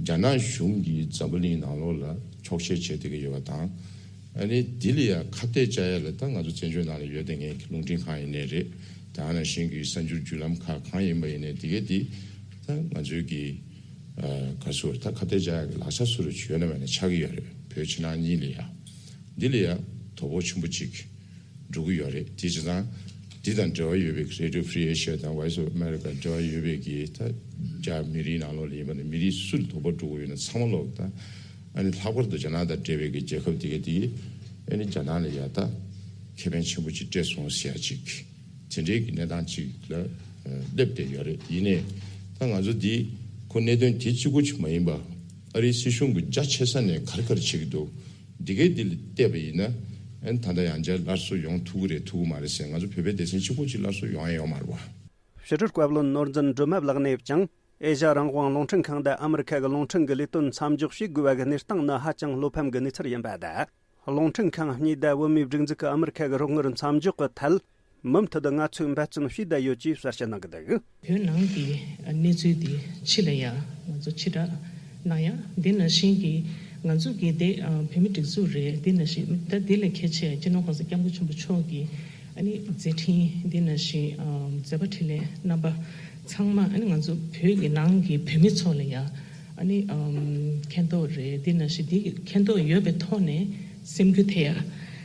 རྒྱ་ནག་གཞུང་གིས་འཛམ་བུ་གླིང་ནང་ལོགས་ལ་འཁྱོག་བཤད་བྱེད་བསྡད་ཀྱི་ཡོད་པ་དང་། ཨ་ནི་འདི་ལ་ཡང་ཁ་གཏད་བཅག་ཡ་ལ་ད་ང་ཚོ་བཙན་བྱོལ་ནང་ལ་ཡོད་བསྡད་མཁན་གྱི་རླུང་འཕྲིན་ཁང་ཡིན་ནའི་རེད། ད་ནང་བཞིན་གྱི་གསར་འགྱུར་བརྒྱུད་ལམ་ཁག་གང་ཡིན་པ་ཡིན་ནའི་དེ་གའི་དེ་ད་ང་ཚོའི་གི་ག་ཚོད་ད་ཁ་གཏད་བཅག་ཡ་གི་ལག་ཆ་སུ་རུ་ཡོད་ན་མེད་ན་ཆགས་ཀྱི་ཡོད་རེད། བོད་ཕྱི་ནང་གཉིས་ལ་ཡང་། འདི་ལ་ཡང་དོ་ཕོག་ཆེན་པོ་ཅིག་འགྲོ་གི་ཡོད་རེད། དེ་བྱས་ཙང་འདི་དང་འབྲེལ་བ་ཡོད་པའི་Radio Free Asia་དང་Voice of America་འབྲེལ་བ་ཡོད་པའི་གི་ད་རྒྱ་མི་རིགས་ནང་ལོགས་ལ་ཡིན་པ་ནི་མི་རིགས་སུ་ལ་དོ་ཕོག་འགྲོ་གི་ཡོད་ན་ཚང་མ་ལོག་ད་ཨ་ནི་ལྷག་པར་དུ་རྒྱ་ནག་དང་འབྲེལ་བའི་གི་རྒྱལ་ཁབ་དེ་ག་དེ་གི་ཨ་ནི་རྒྱ་ནག་ལ་ཡ་ད་ཁེ་ཕན་ཆེན་པོ་ཅིག་སྤྲད་སོང་ཟེར་ཡ་ཅིག་དེ་འདྲའི་གི་གནས་སྟངས་ཅིག་ལ་སླེབས་བསྡད་ཡོད་རེད། ཡིན་ནའི་ད་ང་ཚོ་འདི་ཁོ་གནད་དོན་དེ་གཅིག་པོ་ཅིག་མ་ཡིན་པ་ཨ་རིའི་སྲིད་གཞུང་གི་རྒྱ་ཆེ་ས་ནས་ག་རེ་ག་རེ་བྱེད་ཀྱི་འདུག་འདི་གའི་འདི་ལ་བལྟས་པ་ཡིན་ན་ཨན་ད་ལྟ་ཡང་བསྐྱར་སླར་གསོ་ཡོང་ཐུབ་ཀྱི་རེད་ཐུབ་ཀྱི་མ་རེད་ཟེར། ང་ཚོ་བོད་པའི་སྡེ་ཚན་གཅིག་པོ་གཅིག་སླར་གསོ་ཡོང་ཡ་ཡོད་མ་རེད་བ། ཕྱི་དྲིལ་བཀའ་བློན་ནོར་འཛིན་སྒྲོལ་མ་ལགས་ནས་ཀྱང་ཨེ་ཤ་རང་དབང་རླུང་འཕྲིན་ཁང་དང་ཨ་མི་རི་ཁ་གི་རླུང་འཕྲིན་གྱི་ལས་དོན་མཚམས་འཇོག་བྱེད་དགོས་པ་གི་གནས་སྟངས་ནི་ཧ་ཅང་བློ་ཕམ་གྱི་གནས་ཚུལ་ཡིན་པ་དང་། རླུང་འཕྲིན་ཁང་གཉིས་དང་བོད་མིའི་སྒྲིག་འཛུགས་ཀྱི་ཨ་མི་རི་ཁ་གི་རོགས་དངུལ་མཚམས་འཇོག་གི་ཐད། མུ་མཐུད་དུ་ང་ཚོས་འབད་བརྩོན་བྱས་བསྡད་ཡོད་ཅེས་གསལ་བཤད་གནང་གི་འདུག་བོད་ནང་གི་གནས་ཚུལ་དེ་ཕྱི་ལ་ཡང་ང་ཚོ་ཕྱི་བསྒྲགས་གནང་ཡ། འདི་ནང་བཞིན་གྱི་ང་ཚོ་གི་དེ་བོད་མི་སྒྲིག་འཛུགས་རེད། འདི་ནང་བཞིན་ད་འདི་ལས་གལ་ཆེ་སྤྱི་ནོར་༸གོང་ས་༸སྐྱབས་མགོན་ཆེན་པོ་མཆོག་གི་ ཨ་ནི་མཛད་འཕྲིན་འདི་ནང་བཞིན་ཨམ་མཛད་པ་འཕྲིན་ལས་རྣམ་པ་ཚང་མ། ཨ་ནི་ང་ཚོ་བོད་ཀྱི་ནང་གི་བོད་མི་ཚོ་ལ་ཡང་ཨ་ནི་ཨམ་མཁྱེན་རྟོགས་རེད། འདི་ནང་བཞིན་འདི་གི་མཁྱེན་རྟོགས་ཡོད་པའི་ཐོག་ནས་སེམས་འགུལ་ཐེབས་ཡ།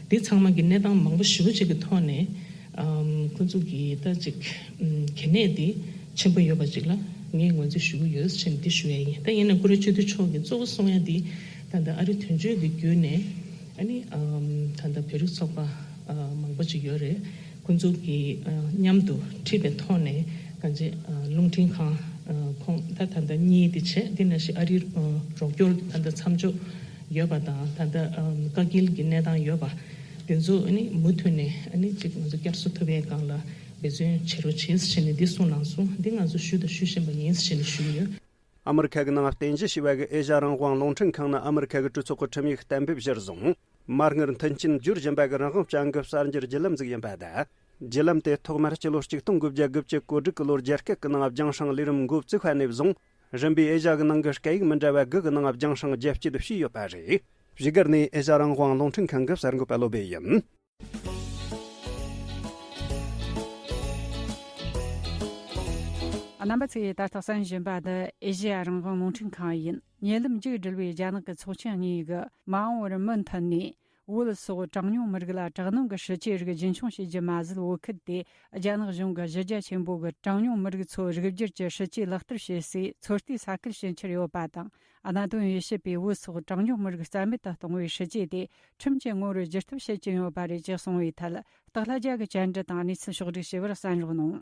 འདི་ཚང་མ་གི་གནས་སྟངས་མང་པོ་ཞེ་པོ་ཅིག་གི་ཐོག་ནས་ཨམ་ཁོང་ཚོ་གི་ད་ཅིག་ཨམ་གལ་གནད་འདི་ཆེན་པོ་ཡོད་པ་ཅིག་ལ་ངས་ངོས་འཛིན་ཞུ་གི་ཡོད་ཟེར་ནས་འདི་ཞུ་ཡ་ཡིན། ད་ཡིན་ན་ཀུ་རེ་ཆོས་སྡེ་མཆོག་གིས་གཙོ་བོ་གསུང་ཡ་འདི་ད་ལྟ་ཨ་རི་དོན་གཅོད་ཀྱི་བརྒྱུད་ནས་ཨ་ནི་ཨམ་ད་ལྟ་བོད་རིགས་ཚོགས་པ་ཨ་མང་པོ་ཅིག་ཡོད་རེད། ཁོང་ཚོ་གིས་ཨ་མཉམ་དུ་ཁྲིད་པའི་ཐོག་ནས་གང་ཅི་ཨ་རླུང་འཕྲིན་ཁང་ཨ་ཁོང་ད་ད་ལྟ་གཉིས་དེ་བྱས། དེ་ནང་བཞིན་ཨ་རིའི་ཨ་རོགས་སྐྱོར་ད་ལྟ་མཚམས་འཇོག་ཡོད་པ་དང་། ད་ལྟ་ཨ་བཀག་སྐྱིལ་གྱི་གནས་སྟངས་ཡོད་པ་དེ་ཚོ་ཨ་ནི་མུ་མཐུད་ནས་ཨ་ནི་ཅིག་ང་ཚོ་བསྐྱར་གསོ་ཐུབ་པའི་སྒང་ལ་འབད་བརྩོན་བྱེད་རོགས་བྱེད་ཟེར་ནས་འདི་གསུངས་གནང་སོང་། འདི་ང་ཚོ་ཞུས་དང་ཞུ་བཞིན་པ་ཡིན་ཟེར་ནས་ཞུས་ཡོད། ཨ་མི་རི་ཁ་གི་ནང་རྟེན་གཞི་བྱས་པ་གི་ཨེ་ཤ་ཡ་རང་དབང་རླུང་འཕྲིན་ཁང་ནི་ཨ་མི་རི་ཁ་གི་གྲོས་ཚོགས་ཀྱི་ཁྲིམས་ཡིག་གཏན་འབེབས་གཞིར་བཟུང་། མ་དངུལ་མཐུན་རྐྱེན་བསྒྱུར་བཞིན་པ་གི་རང་དབང་བྱ་འགུལ་གསར་འགྱུར་བརྒྱུད་ལམ་ཟིག་ཡིན་པ་དང་། བརྒྱུད་ལམ་དེ་ཐོག་མར་སྤྱི་ལོ་ཆིག་སྟོང་དགུ་བརྒྱ་དགུ་བཅུ་གོ་དྲུག་གི་ལོར་རྒྱ་སྐད་ཀྱི་ནང་རྒྱང་སྲིང་ལས་རིམ་འགོ་བཙུགས་པ་ནས་བཟུང་། རིམ་པས་ཨེ་ཤ་ཡ་གི་ནང་གི་སྐད་ཡིག་མི་འདྲ་བ་དགུ་གི་ནང་རྒྱང་སྲིང་རྒྱ་སྐྱེད་བྱས་ཡོད་པ་རེད། བཞུགས་སྒར་ནས་ཨེ་ཤ་ཡ་རང་དབང་རླུང་འཕྲིན་ཁང་གི་གསར་འགོད་པ་བློ་བྷེ་ཡིན། རྣམ་པ་ཚོས་ད་ལྟ་གསན་བཞིན་པ་འདི་ཨེ་ཤེ་ཡ་རང་དབང་རླུང་འཕྲིན་ཁང་ཡིན། ཉེ་ལམ་མཇུག་བསྒྲིལ་བའི་རྒྱ་ནག་གི་ཚོགས་ཆེན་གཉིས་ཀྱིས་མ་འོངས་པར་མུ་མཐུད་ནས་བོད་སོགས་གྲངས་ཉུང་མི་རིགས་ལ་དྲག་གནོན་གྱི་སྲིད་ཇུས་རིགས་རྒྱུན་འཁྱོངས་བྱེད་རྒྱུ་མ་ཟད། བོད་ཁུལ་དེ་རྒྱ་ནག་གཞུང་གི་གཞི་རྒྱ་ཆེན་པོ་གི་གྲངས་ཉུང་མི་རིགས་ཚོ་རིགས་བསྒྱུར་གྱི་སྲིད་ཇུས་ལག་བསྟར་བྱེད་སའི་ཚོད་ལྟའི་ས་ཁུལ་ཕྱིན་ཁྱེར་ཡོད་པ་དང་། གནད་དོན་དབྱེ་ཞིབ་པས་བོད་སོགས་གྲངས་ཉུང་མི་རིགས་རྩ་མེད་དུ་གཏོང་བའི་སྲིད་ཇུས་དེ་ཁྲིམས་ཀྱི་ངོ་བོར་བསྒྱུར་ཐབས་བྱེད་ཀྱིན་ཡོད་པ་རེད་ཅེས་གསུངས་པའི་ཐད། སྟག་ལྷ་རྒྱལ་གྱིས་བཅར་འདྲི་དང་གནས་ཚུལ་ཕྱོགས་བསྒྲིགས་བྱས་པར་གསན་རོགས་གནང་།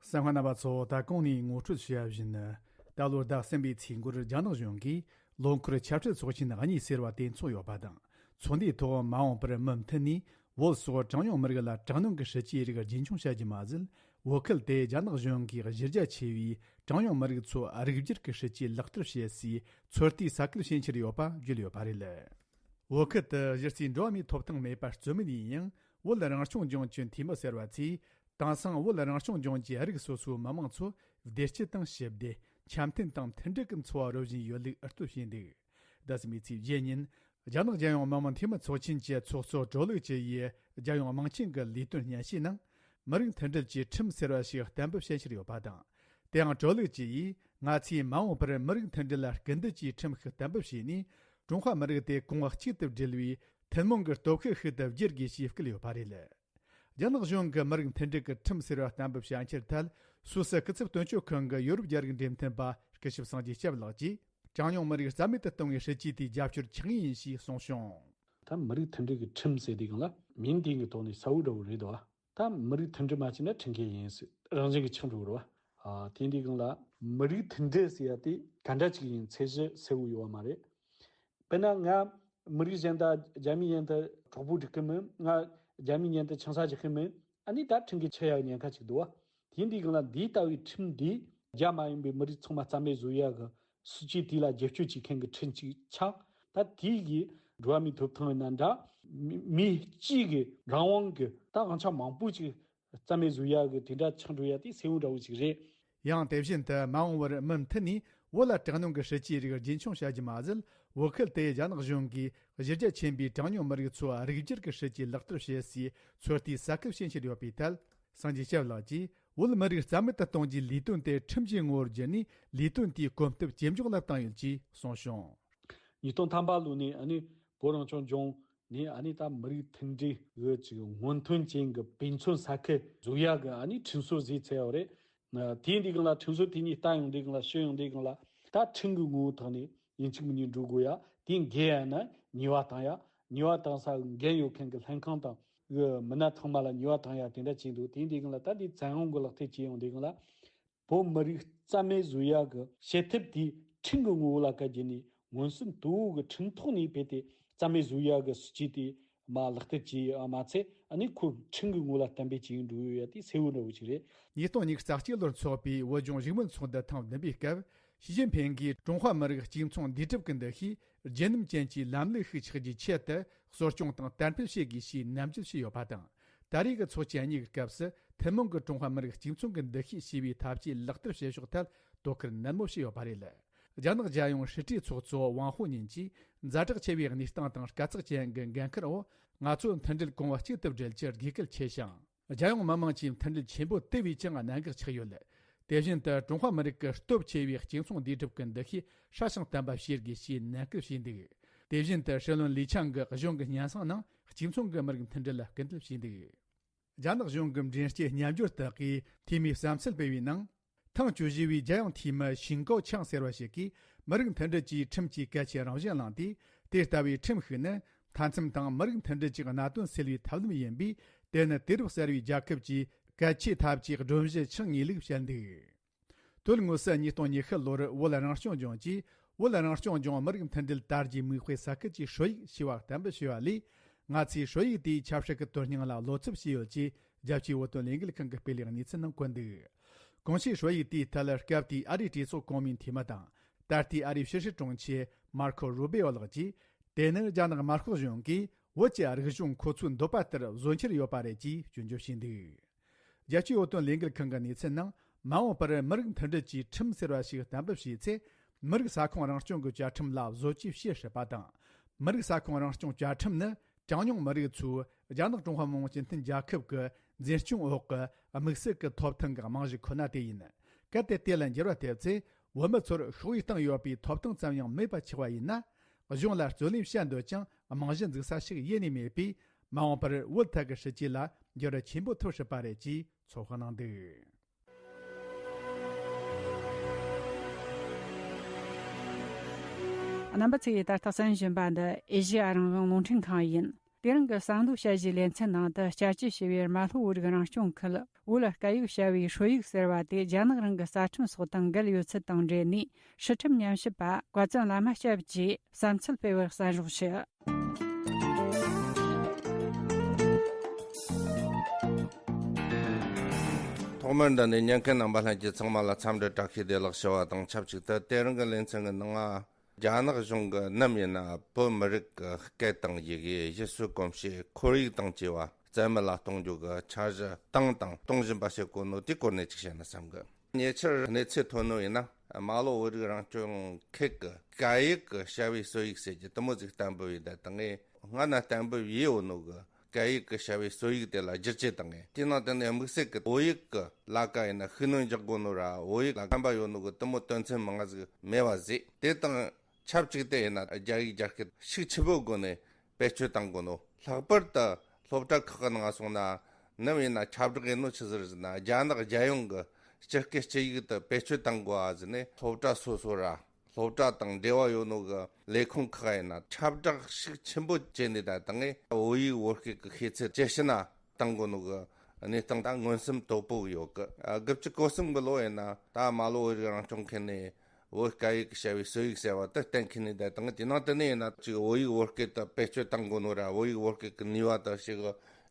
གསན་མཁན་རྣམ་པ་ཚོ། ད་གོང་ནས་ངོ་སྤྲོད་བྱས་པ་བཞིན་ནི། ད་ལོའི་ཟླ་གསུམ་པའི་ཚེས་འགོར་རྒྱ་ནག་གཞུང་གིས་ལོ་འཁོར་ཆབ་སྲིད་ཚོགས་ཆེན་གཉིས་ཟེར་བ་དེ་འཚོགས་ཡོད་པ་དང་། ཚོགས་འདུའི་ཐོག་མ་འོངས་པར་མུ་མཐུད་ནས་བོད་སོགས་གྲངས་ཉུང་མི་རིགས་ལ་དྲག་གནོན་གྱི་སྲིད་ཇུས་རིགས་རྒྱུན་འཁྱོངས་བྱ་རྒྱུ་མ་ཟད། བོད་ཁུལ་དེ་རྒྱ་ནག་གཞུང་གིས་གཞི་རྒྱ་ཆེ་བའི་གྲངས་ཉུང་མི་རིགས་ཚོ་རིགས་བསྒྱུར་གྱི་སྲིད་ཇུས་ལག་བསྟར་བྱེད་སའི་ཚོད་ལྟའི་ས་ཁུལ་ཕྱིན་ཁྱེར་ཡོད་པ་བརྗོད་ཡོད་པ་རེད། བོད་ཁུལ་དུ་གཞི་རྩའི་འགྲོ་བ་མིའི་ཐོབ་ཐང་མེད་པ་རྩོད་མེད་ཡིན་ཡང་། བོད་རང་སྐྱོང་ལྗོངས་ཀྱི་འཐུས་མི་ཟེར་བ་ཚོས། དེང་སང་བོད་རང་སྐྱོང་ལྗོངས་ཀྱི་རིགས་སོ་སོའི་མི་མང་ཚོ་བདེ་སྐྱིད་དང་ཞི་བདེ། འཆམ་མཐུན་དང་མཐུན་སྒྲིལ་གྱི་འཚོ་བ་རོལ་བཞིན་ཡོད་ལུགས་ཨུ་ཏུ་བྱས་འདུག་ཟླ་གསུམ་པའི་ཚེས་བརྒྱད་ཉིན། རྒྱ་ནག་རྒྱལ་ཡོངས་མི་དམངས་འཐུས་མི་ཚོགས་ཆེན་གྱི་ཚོགས་གཙོ་ཀྲོ་ལིག་ཅི་ཡིས་རྒྱལ་ཡོངས་དམངས་ཆེན་གྱི་ལས་དོན་སྙན་ཞུའི་ནང་། མི་རིགས་མཐུན་སྒྲིལ་གྱི་ཁྲིམས་ཟེར་བ་ཞིག་གཏན་འབེབས་བྱེད་འཆར་ཡོད་པ་དང་། དེའང་ཀྲོ་ལིག་ཅི་ཡིས། ང་ཚོས་མ་འོངས་པར་མི་རིགས་མཐུན་སྒྲིལ་ལ་སྐུལ་འདེད་ཀྱི་ཁྲིམས་ཤིག་གཏན་འབེབས་བྱས་ནས། ཀྲུང་ཧྭ་མི་རིགས་དེ་གོང་བུ་གཅིག་ཏུ་སྒྲིལ་བའི་ཐུན་མོང་གི་སྟོབས་ཤུགས་ཤིག་ཏུ་བསྒྱུར་དགོས་ཞེས་བསྐུལ་ཡོད་པ་རེད། རྒྱ་ནག་གཞུང་གིས་མི་རིགས་མཐུན་སྒྲིལ་གྱི་ཁྲིམས་ཟེར་བ་གཏན་འབེབས་བྱ་འཆར་ཐད། སུད་སི་སྐུ་ཚབ་དོན་གཅོད་ཁང་གི་ཡོ་རོབ་རྒྱ་རིགས་འགྲེམས་སྟོན་པ་སྐུ་ཞབས་སངས་རྒྱས་སྐྱབས་ལགས་ཀྱིས། གྲངས་ཉུང་མི་རིགས་རྩ་མེད་དུ་གཏོང་བའི་སྲིད་ཇུས་དེའི་རྒྱབ་སྐྱོར་ཆག་ཡིན་ཞེས་གསུངས་བྱུང་། ད་མི་རིགས་མཐུན་སྒྲིལ་གྱི་ཁྲིམས་ཟེར་དུས་སྒང་ལ་མིང་དེ་གི་ཐོག་ནས་གསལ་བོ་འདྲ་བོ་རེད་དོ། ད་མི་རིགས་མཐུན་སྒྲིལ་མ་བྱས་ན་ཁྲིམས་འགལ་ཡིན་ཟེར། རང་བཞིན་གྱིས་ཆགས་འགྲོ་གི་རེད་བ། ཨ། དེ་འདི་སྒང་ལ་མི་རིགས་མཐུན་སྒྲིལ་ཟེར་ཡ་དེ་ག་འདྲ་ཅིག་ཡིན་ཚད་གཞི་གསལ་བོ་ཡོད་བ་མ་རེད། དཔེར་ན་ང་མི་རིགས་གཞན་དང་རྒྱ་མི་གཞན་དང་གྲོགས་པོ་སྒྲིག་གི་མིན། ང་རྒྱ་མི་གཞན་དང་ཆང་ས་རྒྱག་གི་མིན། ཨ་ནི་ད་ཁྲིམས་འགལ་ཆགས་ཡག་ཉེན་ཁ་ཅིག་འདུག་བ། དེ་འདི་སྒང་ལ་འདི་ལྟ་བུའི་ཁྲིམས་འདི་རྒྱ་མ་ཡིན་པའི་མི་རིགས་ཚང་མ་རྩ་མེད་བཟོ་ཡག་གི་སྲིད་ཇུས་དེ་ལ་རྒྱབ་སྐྱོར་བྱེད་མཁན་གྱི་ཁྲིམས་ཅིག་ཆགས། ད་དེ་གི་འགྲོ་བ་མིའི་ཐོབ་ཐང་ཡིན་ན་འདྲ། མི་མི་གཅིག་གི་རང་དབང་གི་ད་དབང་ཆ་མང་པོ་ཅིག་རྩ་མེད་བཟོ་ཡག་གི་དེ་འདྲ་ཆགས་འགྲོ་ཡག་དེ་གསལ་བོ་འདྲ་བོ་ཅིག་རེད། ཡང་དེ་བཞིན་དུ་མ་འོངས་པར་མུ་མཐུད་ནས་བོད་ལ་དྲག་གནོན་གྱི་སྲིད་ཇུས་རིགས་རྒྱུན་འཁྱོངས་བྱ་རྒྱུ་མ་ཟད། བོད་ཁུལ་དེ་རྒྱ་ནག་གཞུང་གིས་གཞི་རྒྱ་ཆེན་པོའི་གྲངས་ཉུང་མི་རིགས་ཚོ་རིགས་བསྒྱུར་གྱི་སྲིད་ཇུས་ལག་བསྟར་བྱེད་སའི་ཚོད་ལྟའི་ས་ཁུལ་ཕྱིན་ཁྱེར་ཡོད་པའི་ཐད། སངས་རྒྱས་སྐྱབས་ལགས་ཀྱིས། བོད་མི་རིགས་རྩ་མེད་དུ་གཏོང་རྒྱུའི་ལས་དོན་དེ་ཁྲིམས་ཀྱི་ངོ་བོར་བསྒྱུར་ནས་ལས་དོན་དེའི་གོམ་སྟབས་ཇེ་མགྱོགས་ལ་བཏང་ཡོད་ཅེས་གསུངས་བྱུང་། ཉིས་སྟོང་ཐམ་པ་ལོ་ནས་ཨ་ནི་བོད་རང་སྐྱོང་ལྗོངས་ནས་ཨ་ནི་ད་མི་རིགས་མཐུན་སྒྲིལ་གྱི་ཅིག་སྔོན་ཐོན་ཅན་གྱི་དཔེ་མཚོན་ས་ཁུལ་བཟོ་ཡག་གི་ཨ་ནི་ཁྲིམས་སྲོལ་བཟོས་ཚར་ཡོད་རེད། དེ་འདི་སྒང་ལ་ཁྲིམས་སྲོལ་དེ་གཉིས་བལྟ་ཡོང་དུས་སྒང་ལ་ཞུ་ཡོང་དུས་སྒང་ལ་ད་ཁྲིམས་ཀྱི་ངོ་བོའི་ཐོག་ནས་ཡིན་གཅིག་མིན་གཉིས་འགྲོ་དགོས་ཡ། དེ་འགལ་ཡ་ན་ཉེས་པ་བཏང་ཡ། ཉེས་པ་བཏང་ས་འགན་ཡོད་མཁན་གྱི་ལྷན་ཁང་དང་གི་མི་སྣ་ཚང་མ་ལ་ཉེས་པ་བཏང་ཡ་དེ་འདྲ་བྱས་འདུག་དེ་འདི་སྒང་ལ་ད་འདི་བཙན་དབང་གི་ལག་དེབ་བྱས་ཡོང་དུས་སྒང་ལ། བོད་མི་རིགས་རྩ་མེད་བཟོ་ཡག་གི་བྱེད་ཐབས་དེ་ཁྲིམས་ཀྱི་ངོ་བོ་ལ་བཀལ་རྒྱུ་ནས་མངོན་སུམ་དོ་བོ་གི་ཁྲིམས་ཐོག་ནས་ཕེབས་ཏེ་རྩ་མེད་བཟོ་ཡག་གི་སྲིད་ཇུས་དེ་མ་ལག་བསྟར་བྱས་ཡོད་མ་ཚད། ཨ་ནི་ཁོ་ཁྲིམས་ཀྱི་ངོ་ལ་གཏན་འབེབས་བྱས་འགྲོ་ཡོད་ཡ་དེ་གསལ་བོ་འདྲ་བོ་ཅིག་རེད། ཉིས་སྟོང་ཉི་ཤུ་རྩ་གཅིག་ལོར་འཚོགས་པའི་བོད་ལྗོངས་བཞུགས་མོལ་ཚོགས་འདུ་ཐེངས་བདུན་པའི་སྐབས། ཞི་ཅིན་ཕིང་གིས་ཀྲུང་ཧྭ་མི་རིགས་གཅིག་མཚུངས་འདུས་གྲུབ་ཀྱི་འདུ་ཤེས་རྒྱུན་རིང་ཅན་གྱི་ལམ་ལུགས་ཤིག་ཆགས་རྒྱུའི་ཆེད་དུ། གསོ་སྐྱོང་དང་དར་སྤེལ་བྱེད་དགོས་ཞེས་ནན་བརྗོད་བྱས་ཡོད་པ་དང་། ད་རེས་ཀྱི་ཚོགས་ཆེན་གཉིས་ཀྱི་སྐབས་སུ་ཐུན་མོང་གི་ཀྲུང་ཧྭ་མི་རིགས་གཅིག་མཚུངས་ཀྱི་འདུ་ཤེས་ཞེས་པའི་ཐབས་ཇུས་ལག་བསྟར་བྱེད་ཕྱོགས་ཐད་དོ་ཁུར་ནན་མོ་བྱས་ཡོད་པ་རེད། རྒྱ་ནག་རྒྱལ་ཡོངས་སྲིད་གྲོས་ཚོགས་གཙོ་ཝང་ཧུ་ཉིན་གྱིས་ཛ་དྲག་ཆེ་བའི་གནས་སྟངས་དང་དཀའ་ཚེགས་ཅན་གྱི་འགན་འཁུར་འོག་ང་ཚོས་མཐུན་སྒྲིལ་གོང་བུ་གཅིག་ཏུ་སྒྲིལ་རྒྱུར་དགོས་གལ་ཆེ་ཞིང་། རྒྱལ་ཡོངས་མི་དམངས་ཀྱི་མཐུན་སྒྲིལ་ཆེན་པོ་དེ་བས་ཀྱང་གནད་འགག་ཆགས་ཡོད། དེ་བཞིན་དུ་ཀྲུང་ཧྭ་མི་རིགས་ཀྱི་སྟོབས་ཆེ་བའི་གཅིག་མཚུངས་འདུས་གྲུབ་ཀྱི་འདུ་ཤེས་སྲ་ཞིང་བརྟན་པ་བྱེད་དགོས་ཞེས་ནན་སྐུལ་བྱས་འདུག་དེ་བཞིན་དུ་ཧྲི་ལོན་ལི་ཆང་གིས་གཞུང་གི་སྙན་སེང་ནང་གཅིག་མཚུངས་ཀྱི་མི་རིགས་མཐུན་སྒྲིལ་ལ་སྐུལ་འདེད་བྱས་འདུག་རྒྱ་ནག་གཞུང་གི་འདྲེན་སྐྱེལ་མཉམ་སྦྱོར་དག་གིས་འཐུས་མིའི་བསམ་ཚུལ་སྤེལ་བའི་ནང་། ཐེངས་བཅུ་བཞི་བའི་རྒྱལ་ཡོངས་འཐུས་མི་ཞིན་ཀའོ་ཆང་ཟེར་བ་ཞིག་གིས་མི་རིགས་མཐུན་སྒྲིལ་གྱི་ཁྲིམས་ཀྱི་གལ་ཆེའི་རང་བཞིན་བླངས་ཏེ། དེ་ལྟ་བུའི་ཁྲིམས་ཤིག་ནི་མཐའ་མཚམས་དང་མི་རིགས་མཐུན་སྒྲིལ་གྱི་གནད་དོན་སེལ་བའི་ཐབས་ལམ་ཡིན་པས། དེ་ནི་དུས་རབས་གསར་བའི་རྒྱལ་ཁབ་ཀྱི་གལ་ཆེའི་ཐབས་ཇུས་སྒྲོམ་གཞི་ཆགས་ངེས་ལུགས་བཤད་འདུག་དོན་དངོས་སུ་ཉིས་སྟོང་ཉི་ཤུ་ལོར་བོད་རང་སྐྱོང་ལྗོངས་ཀྱིས་བོད་རང་སྐྱོང་ལྗོངས་མི་རིགས་མཐུན་སྒྲིལ་དར་རྒྱས་མིག་དཔེ་ས་ཁུལ་གྱི་ཧྲོ་ཡིག་ཞེས་པ་གཏན་འབེབས་བྱས་པ་ལས། ང་ཚོས་ཧྲོ་ཡིག་དེའི་ཆབ་སྲིད་ཀྱི་དོན་སྙིང་ལ་བློ་འཚབ་བྱས་ཡོད་ཅེས་རྒྱལ་སྤྱིའི་བོད་དོན་ལས་འགུལ་ཁང་གིས་སྤེལ་བའི་གནས་ཚུལ་ནང་བཀོད་འདུག་གོང་ཞུས་ཧྲོ་ཡིག་དེའི་ཐད་ལ་སྐབས་དེའི་ཨ་རིའི་གྲོས་ཚོགས་གོང་མའི་འཐུས་མི་དང་ད་ལྟའི་ཨ་རིའི་ཕྱི་སྲིད་དྲུང་ཆེ་མར་ཁོ་རུ་བེ་ཨོ་ལགས་ཀྱིས། དེ་ནི་རྒྱ་ནག་དམར་ཤོག་གཞུང་གིས་བོད་ཀྱི་རིག་གཞུང་ཁོ་ཚོའི་འདོད་པ་ལྟར་བཟོ་འཆར་ཡོད་པ་རེད་ཅེས་སྐྱོན་བརྗོད་བྱས་འདུག་རྒྱལ་སྤྱིའི་བོད་དོན་ལས་འགུལ་ཁང་གི་གནས་ཚུལ་ནང་། མ་འོངས་པར་མི་རིགས་མཐུན་སྒྲིལ་གྱི་ཁྲིམས་ཟེར་བ་ཞིག་གཏན་འབེབས་བྱས་ཚེ། མི་རིགས་ས་ཁོངས་རང་སྐྱོང་གི་བཅའ་ཁྲིམས་ལ་བཟོ་བཅོས་བྱེད་སྲིད་པ་དང་། མི་རིགས་ས་ཁོངས་རང་སྐྱོང་བཅའ་ཁྲིམས་ནི་གྲངས་ཉུང་མི་རིགས་ཚོས་རྒྱ་ནག་ཀྲུང་ཧྭ་མི་དམངས་སྤྱི་མཐུན་རྒྱལ་ཁབ་ཀྱི་འཛིན་སྐྱོང་འོག་གི་དམིགས་བསལ་གྱི་ཐོབ་ཐང་གི་རྨང་གཞི་ཁོ་ན་དེ་ཡིན། གལ་ཏེ་དེ་ལ་འགྱུར་བ་ཐེབས་ཚེ། བོད་མི་ཚོར་ཤོག་བུའི་སྟེང་ཡོད་པའི་ཐོབ་ཐང་ཙམ་ཡང་མེད་པ་ཆགས་པ་ཡིན་ན། གཞུང་ལ་རྩོད་ལེན་བྱ་འདོད་ཀྱང་རྨང་གཞི་འཛུགས་ས་ཞིག་ཡེ་ནས་མེད་པས། མ་འོངས་པར་བོད་ཐད་ཀྱི་སྲིད་ཇུས་ལ་འགྱུར་བ་ཆེན་པོ་ཐེབས་སྲིད་པ་རེད་ཅེས་ཚོད་དཔག་གནང་འདུག་རྣམ་པ་ཚོས་ད་ལྟ་གསན་བཞིན་པ་འདི་ཨེ་ཤེ་ཡ་རང་དབང་རླུང་འཕྲིན་ཁང་ཡིན། དེ་རིང་གི་བསམ་བློ་དཔྱད་གཞིའི་ལེ་ཚན་ནང་དུ། བསྐྱར་བཅོས་བྱས་པའི་རྨ་ལྷོ་བོད་རིགས་རང་སྐྱོང་ཁུལ་བོད་སྐད་ཡིག་བྱ་བའི་ཧྲོ་ཡིག་ཟེར་བ་དེ་རྒྱ་ནག་རང་གི་རྩ་ཁྲིམས་སོགས་དང་འགལ་ཡོད་ཚུལ་དང་འབྲེལ་ནས། སྲིད་ཁྲིམས་ཉམས་ཞིབ་པ་བཀའ་བཙུན་བླ་མ་སྐྱབས་ཀྱིས་བསམ་ཚུལ་སྤེལ་བར་གསན་རོགས་ཞུ། ཐོག་མར་འདི་ནས་ཉན་མཁན་རྣམ་པ་ལྷན་རྒྱས་ཚང་མ་ལ་འཚམས་འདྲི་བཀྲ་ཤིས་བདེ་ལེགས་ཞུ་བ་དང་ཆབས་ཅིག་ཏུ། དེ་རིང་གི་ལེ་ཚན་གྱི་ནང་ང་། རྒྱ་ནག་གཞུང་གིས་ནམ་ཡིན་ན་བོད་མི་རིགས་ཀྱི་སྐད་དང་ཡི་གེ། གཞིས་སྲོལ་གོམས་གཤིས། ཁོར་ཡུག་དང་བཅས་པ་རྩ་མེད་ལ་གཏོང་རྒྱུ་གི་འཆར་གཞི་བཏང་དང་གཏོང་བཞིན་པ་ཞིག་གོ་ནོ་དེའི་སྐོར་ནས་ཅིག་བཤད་ན་བསམ་གི། ཉེ་ཆར་གནས་ཚུལ་ཐོན་ནོ་ཡིན་ན། རྨ་ལྷོ་བོད་རིགས་རང་སྐྱོང་ཁུལ་གྱི་སྐད་ཡིག་གི་བྱ་བའི་སྲོལ་ཡིག་ཟེར་གྱི་དེ་མོ་ཟིག་གཏན་འབེབས་ཡིན་ད་དང་ངས་སྔ་ན་གཏན་འབེབས་ཡས་ཡོད་ནོ་གི་སྐད་ཡིག་གི་བྱ་བའི་སྲོལ་ཡིག་དེ་ལ་བསྒྱུར་བཅོས་བཏང་ངས། དེའི་ནང་དེ་ནས་དམིགས་བསལ་གྱི་བོད་ཡིག་གི་ལ་ཀ་ཡིན་ན་ཤུགས་སྣོན་རྒྱག་དགོས་ནོ་ར། བོད་ཡིག་ལ་ཕན་པ་ཡོད་ནོ་གི་དེ་མོ་དོན་ཚན་མང་ང་ཟིག་མེད་པ་ཟིག་དེ་དང་ཆབས་ཅིག་དེ་ཡིན་ན་རྒྱ་ཡིག་རྒྱ་སྐད་ཤུགས་ཆེན་པོའི་སྒོ་ནས་བེད་སྤྱོད་བཏང་དགོས་ནོ། ལྷག་པར་དུ་སློབ་གྲྭ་ཁག་གི་ནང་སོང་ན་ནམ་ཡིན་ན་ཁྱབ་བསྒྲགས་ཡིན་ནོ་ཆི་ཟིག་རེད་ཟེར་ན། རྒྱ་ནག་རྒྱལ་ཡོངས་ཀྱི་སྤྱི་སྐད་སྤྱི་ཡིག་ཏུ་བེད་སྤྱོད་བཏང་དགོས་པ་ཟེར་ནས་སློབ་གྲྭ་སོ་སོ་ར། སློབ་གྲྭ་དང་འབྲེལ་བ་ཡོད་ནོ་གི་ལས་ཁུངས་ཁག་ཡིན་ན་ཁྱབ་བསྒྲགས་ཤུགས་ཆེན་པོ་བྱས་ནས་ད་དང་ངས་བོད་ཡིག་བོད་སྐད་ཀྱི་ཤེས་ཚད་ཇེ་ཞན་ན་གཏང་དགོས་ནོ་གི་གནས་སྟངས་ད་མངོན་སུམ་དོད་པོ་ཡོད་གི། ཨ། དགུ་བཅུ་གོ་གསུམ་གི་ལོ་ཡིན་ན་ད་རྨ་ལྷོ་བོད་རིགས་རང་སྐྱོང་ཁུལ་ནས་བོད་སྐད་ཡིག་གི་བྱ་བའི་སྲོལ་ཡིག་ཟེར་བ་དེ་གཏན་འཁེལ་ནས་ད་དང་དེ་ནང་དེ་ནས་ཡིན་ན་ཅིག་བོད་ཡིག་བོད་སྐད་དུ་བེད་སྤྱོད་གཏང་དགོས་ནོ་ར། བོད་ཡིག་བོད་སྐད་ཀྱི་ནུས་པ་དང་ཞིག་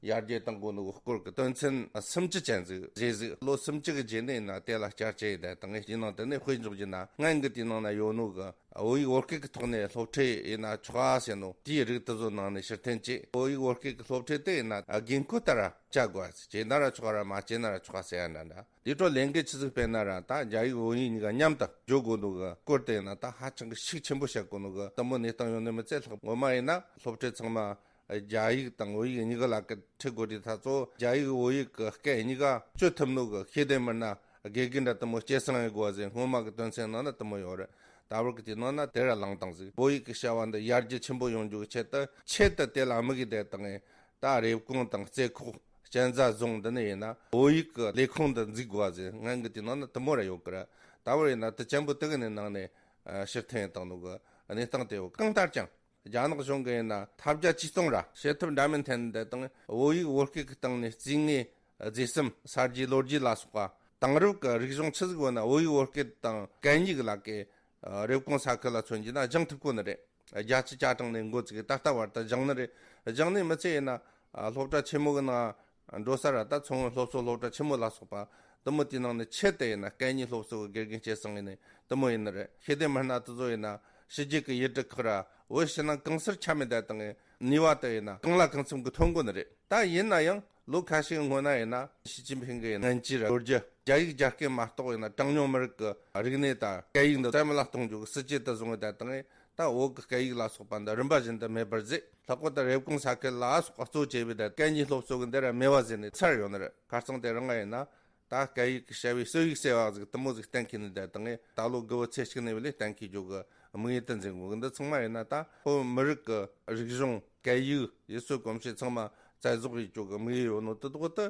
ཡར་རྒྱས་གཏང་དགོས་ནོ་གི་སྐོར་གྱི་དོན་ཚན་སུམ་ཅུ་ཅན་ཟིག་རེད་ཟིག་ལོ་སུམ་ཅུ་གི་རྗེས་ནས་ཡིན་ན་དེ་ལ་བསྐྱར་བཅོས་ཡིན་ད་དང་ངས་དེའི་ནང་དེ་ནས་དཔེ་འཇོག་རྒྱུ་ན། སྔོན་གྱི་དེའི་ནང་ན་ཡོད་ནོ་གི་བོད་ཡིག་བོད་སྐད་ཀྱི་ཐོག་ནས་སློབ་ཁྲིད་ཡིན་ན་ཆོག་ཨ་ཟེར་ནོ་དེའི་རིགས་དེ་ཚོ་ནང་ནས་ཕྱིར་འཐེན་བྱས། བོད་ཡིག་བོད་སྐད་ཀྱི་སློབ་ཁྲིད་དེ་ཡིན་ན་དགོས་མཁོ་ལྟར་བྱ་དགོས་ཟེར། བྱས་ན་ར་ཆོག་ར་མ་བྱས་ན་ར་ཆོག་ཟེར་ཡ་འདྲ་འདྲ། དེ་འཕྲོ་ལས་འགུལ་ཆི་ཟིག་སྤེལ་ན་ར་ད་རྒྱ་ཡིག་བོད་ཡིག་གཉིས་ཀ་མཉམ་དུ་སྦྱོར་དགོས་འདུག་གི་སྐོར་དེ་ཡིན་ན་ད་ཧ་ཅང་གི་ཤུགས་ཆེན་པོ་བྱེད་དགོས་འདུག་གི། དེ་མོ་གནས་སྟངས་ཡོང་ནི་མི་ཚད་ལྷག་ངོ་མ་ཡིན་ན་སློབ་ཁྲིད་ཚང་མ་རྒྱ་ཡིག་དང་བོད་ཡིག་གཉིས་ཀ་ལ་ཁྲིད་དགོས་དུས་ད་གཙོ་བོ་རྒྱ་ཡིག་བོད་ཡིག་གི་སྐད་གཉིས་ཀ་སྤྱོད་ཐུབ་ནོ་གི་ཤེས་ལྡན་མི་སྣ་དགེ་རྒན་འདྲ་དེ་མོ་སྐྱེད་སྲིང་ཡེད་དགོས་ཟེར། སྔོན་མ་གི་དོན་ཚན་ནང་ན་དེ་མོ་ཡོད་རེད། ད་བར་གི་དེའི་ནང་ན་དེ་ར་ལངས་བཏང་ཟིག་བོད་ཡིག་གི་བྱ་བ་འདི་ཡར་རྒྱས་ཆེན་པོ་ཡོང་རྒྱུ་གི་ཆེད་དུ་ཆེད་དུ་དེ་ལ་དམིགས་ཡེ་བསྡད་བཏང་ངས། ད་རེབ་གོང་དང་རྩེ་ཁོག་གཅན་ཚ་རྫོང་འདི་ནས་ཡིན་ན་བོད་ཡིག་གི་ལས་ཁུངས་འདི་འཛུགས་དགོས་ཟེར། སྔོན་གི་དེའི་ནང་ན་དེ་མོ་ར་ཡོད་གི་ར། ད་བར་ཡིན་ན་དེ་ཅན་པོ་དེ་གི་ནས་ནང་ནས་ཨ་ཕྱིར་འཐེན་བཏང་ནོ་གི་གནས་སྟངས་དེ་ཡོད། གང་ལྟར་ཀྱང་རྒྱ་ནག་གཞུང་གི་ཡིན་ན་ཐབས་བརྒྱ་ཇུས་སྟོང་ར་བྱེད་ཐབས་འདྲ་མིན་འཐེན་བསྡད་བཏང་། བོད་ཡིག་བོད་སྐད་ཀྱི་སྟེང་ནས་རྩིས་ངེས་རྫས་གསུམ་གསར་བརྗེ་ལོ་རྒྱུས་ལ་སོགས་པ་དེང་རབས་ཀྱི་རིག་གཞུང་ཆི་ཟིག་ཡོད་ན་བོད་ཡིག་བོད་སྐད་དང་གད་སྙིགས་ལ་ཀའི་རེབ་གོང་ས་ཁུལ་ལ་མཚོན་རྒྱུ་ན་སྦྱང་ཐུབ་གོ་ནི་རེད། རྒྱ་ཆེ་བཅའ་ཁྲིམས་ནས་འགོ་བཙུགས་ད་ལྟ་བར་དུ་སྦྱང་ནི་རེད། སྦྱང་ནི་མི་ཚད་ཡིན་ན་སློབ་གྲྭ་ཆེན་མོ་གི་ནང་འགྲོ་ས་ར་ད་མཚོ་སྔོན་སློབ་གསོ་སློབ་གྲྭ་ཆེན་མོ་ལ་སོགས་པ་དེ་མོ་དེའི་ནང་ནས་ཆེད་དུ་ཡིན་ན་སྐད་གཉིས་སློབ་གསོ་གི་དགེ་རྒན་སྐྱེད་སྲིང་ཡིན་ནི་དེ་མོ་ཡིན་ནི་རེད། ཤེས་ལྡན་མི་སྣ་དེ་ཚོ་ཡིན་ན་ཕྱི་རྒྱལ་གི་ཡུལ་གྲུ་ཁག་ར་བོད་ཕྱི་ནང་གང་སར་ཁྱབ་མེད་བསྡད་བཏང་ངས་ནུས་པ་དེ་ཡིན་ན་གང་ལ་གང་འཚམ་གི་ཐོན་གོ་ནི་རེད། ད་ཡིན་ན་ཡང་ལོ་ཁ་ཤས་སྔོན་ན་ཡིན་ན་ཞི་ཅིན་ཕིང་གི་སྔོན་ཆད་ལོ་རྒྱུ་རྒྱ་ཡིག་རྒྱ་སྐད་མ་གཏོགས་ཡིན་ན་གྲངས་ཉུང་མི་རིགས་ཀྱི་རིག་གནས་དང་སྐད་ཡིག་འདི་རྩ་མེད་ལ་གཏོང་རྒྱུ་གི་སྲིད་ཇུས་དེ་བཟུང་བའི་ད་དང་ངས་ ད་བོད་ཀྱི་སྐད་ཡིག་ལ་སོགས་པ་འདི་རིམ་པ་བཞིན་དུ་མེད་པར་བཟོས། ལྷག་པར་དུ་རེབ་གོང་ས་ཁུལ་ལ་སོགས་གཙོ་བྱས་པའི་ད་སྐད་གཉིས་སློབ་གསོ་གི་འདི་ར་མེད་པ་བཟོས་ནས་ཚར་ཡོད་ནི་རེད། ཁ་རྩང་དེ་རིང་ང་ཡིན་ན་ད་སྐད་ཡིག་གི་བྱ་བའི་སྲོལ་ཡིག་ཟེར་བ་ཟིག་དུ་མོ་ཟིག་གཏན་འཁེལ་ནས་བསྡད་དང་ངས་ད་ལོ་དགུ་བོ་ཚེས་གཅིག་ནས་བ་ལས་གཏན་འཁེལ་རྒྱུ་གི་དམིགས་ཡུལ་དུ་འཛིན་དགོས་གི། འདི་ཚང་མ་ཡིན་ན་ད་བོད་མི་རིགས་ཀྱི་རིག་གཞུང་སྐད་ཡིག་ཡུལ་སྲོལ་གོམས་གཤིས་ཚང་མ་རྩ་རྫོགས་ཡིན་རྒྱུ་གི་དམིགས་ཡུལ་ཡོད་ནོ་དེ་དག་དེ་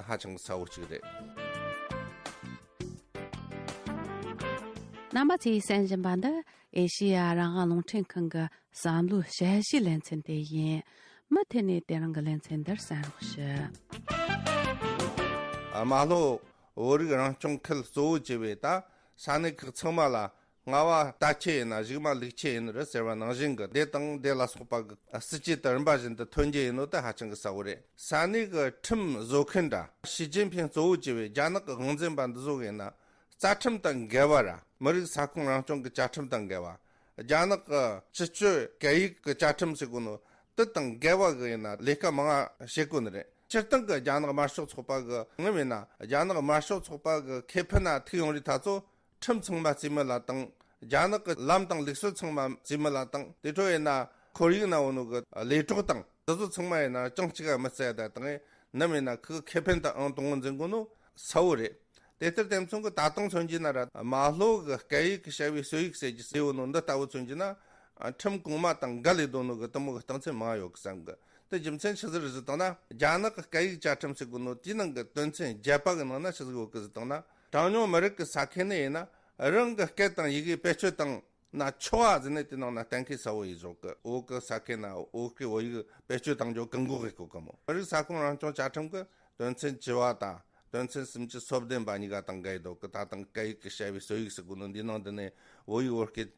ཧ་ཅང་གི་གསལ་བོ་གཅིག་རེད། རྣམ་པ་ཚོས་གསན་བཞིན་པ་འདི་ཨེ་ཤེ་ཡ་རང་དབང་རླུང་འཕྲིན་ཁང་གི་བསམ་བློའི་དཔྱད་གཞིའི་ལེ་ཚན་དེ་ཡིན། མུ་མཐུད་ནས་དེ་རིང་གི་ལེ་ཚན་འདིར་གསན་རོགས་ཞུ། ཨ། རྨ་ལྷོ་བོད་རིགས་རང་སྐྱོང་ཁུལ་གཙོ་བོ་བྱས་པའི་ད་ས་གནས་ཁག་ཚང་མ་ལ་རྔ་བ་རྟ་ཁྱུ་ཡིན་ན་གཞུག་མ་ལུག་ཁྱུ་ཡིན་ནི་རེད་ཟེར་བ་ནང་བཞིན་གྱི་སྡེ་དང་སྡེ་ལ་སོགས་པ་གི་སྲིད་ཇུས་དེ་རིམ་པ་བཞིན་དུ་ཐོན་རྒྱུ་ཡིན་ནོ་དེ་ཧ་ཅང་གི་གསལ་བོ་རེད། ས་གནས་ཀྱི་ཁྲིམས་བཟོ་མཁན་འདྲ་ཞི་ཅིན་ཕིང་གཙོ་བོ་བྱས་པའི་རྒྱ་ནག་གི་དབང་འཛིན་པ་འདི་ཚོ་ཡིན་ན་རྩ་ཁྲིམས་དང་འགལ་བ་ར། མི་རིགས་ས་ཁོངས་རང་སྐྱོང་གི་བཅའ་ཁྲིམས་དང་འགལ་བ། རྒྱ་ནག་གི་སྤྱི་སྤྱོད་སྐད་ཡིག་གི་བཅའ་ཁྲིམས་ཟེར་གོ་ནོ་དེ་དང་འགལ་བ་གི་ཡིན་ན་ལས་ཀ་མང་ང་བྱེད་གོ་ནི་རེད། སྤྱིར་བཏང་གི་རྒྱ་ནག་དམར་ཤོག་ཚོགས་པ་གི་ངམ་ཡིན་ན་རྒྱ་ནག་དམར་ཤོག་ཚོགས་པ་གི་ཁེ་ཕན་ན་ཐུག་ཡོང་རིགས་ད་ཚོ་ཁྲིམས་ཚང་མ་རྩིས་མེད་ལ་བཏང་། རྒྱ་ནག་གི་ལམ་དང་ལུགས་སྲོལ་ཚང་མ་རྩིས་མེད་ལ་བཏང་། དེ་འཕྲོ་ཡིན་ན་ཁོར་ཡུག་ན་འོ་ནོ་གི་ལས་གྲོགས་དང་དེ་ཚོ་ཚང་མ་ཡིན་ན་ཅང་གཅིག་ག་མི་བརྩི་ཡ་ད་བཏང་ངས་ནམ་ཡིན་ན་ཁོ་གི་ཁེ་ཕན་དང་ཨང་དང་པོ་འཛིན་གོ་ནོ་གསལ་བོ་རེད། དེ་ལྟར་དེ་མཚུངས་ཀྱི་ད་དུང་མཚོན་རྒྱུ་ན་ར་རྨ་ལྷོ་གི་སྐད་ཡིག་གི་བྱ་བའི་སྲོལ་ཡིག་ཟེར་རྒྱུ་ཟེར་བོ་ནོ་འདི་ལྟ་བུ་མཚོན་རྒྱུ་ན་ཁྲིམས་གོང་མ་དང་འགལ་ལས་དོ་ནོ་གི་དེ་མོ་གི་རྟགས་མཚན་མང་ཡོད་གི་བསམ་གི། དེ་རྒྱུ་མཚན་ཆི་ཟིག་རེད་ཟེར་བཏང་ན་རྒྱ་ནག་གི་སྐད་ཡིག་བཅའ་ཁྲིམས་ཟེར་གོ་ནོ་དེའི་ནང་གི་དོན་ཚན་བརྒྱད་པ་གི་ནང་ན་ཆི་ཟིག་ཡོད་གི་ཟེར་བཏང་ན་གྲངས་ཉུང་མི་རིགས་གི་ས་ཁུལ་ནས་ཡིན་ན་རང་གི་སྐད་དང་ཡི་གེ་བེད་སྤྱོད་བཏང་ན་ཆོག་ཨ་ཟེར་ནས་དེ་ནང་ན་གཏན་འཁེལ་གསལ་བོ་ཡིན་བཟོ་གི། བོད་གི་ས་ཁུལ་ན་བོད་སྐད་བོད་ཡིག་བེད་སྤྱོད་བཏང་རྒྱུ་བཀག་འགོག་གི་གོ་གི་མོ། མི་རིགས་ས་ཁོངས་རང་སྐྱོང་བཅའ་ཁྲིམས་གི་དོན་ཚན་བཅུ་བ་དང་དོན་ཚན་སུམ་ཅུ་སོ་བདུན་པ་གཉིས་ཀ་དང་འགལ་འདུག་གི། ད་དང་སྐད་ཡིག་གི་བྱ་བའི་སྲོལ་ཡིག་ཟེར་གོ་ནོ་འདི་ནང་འདི་ནས་བོད་ཡིག་བོད་སྐད་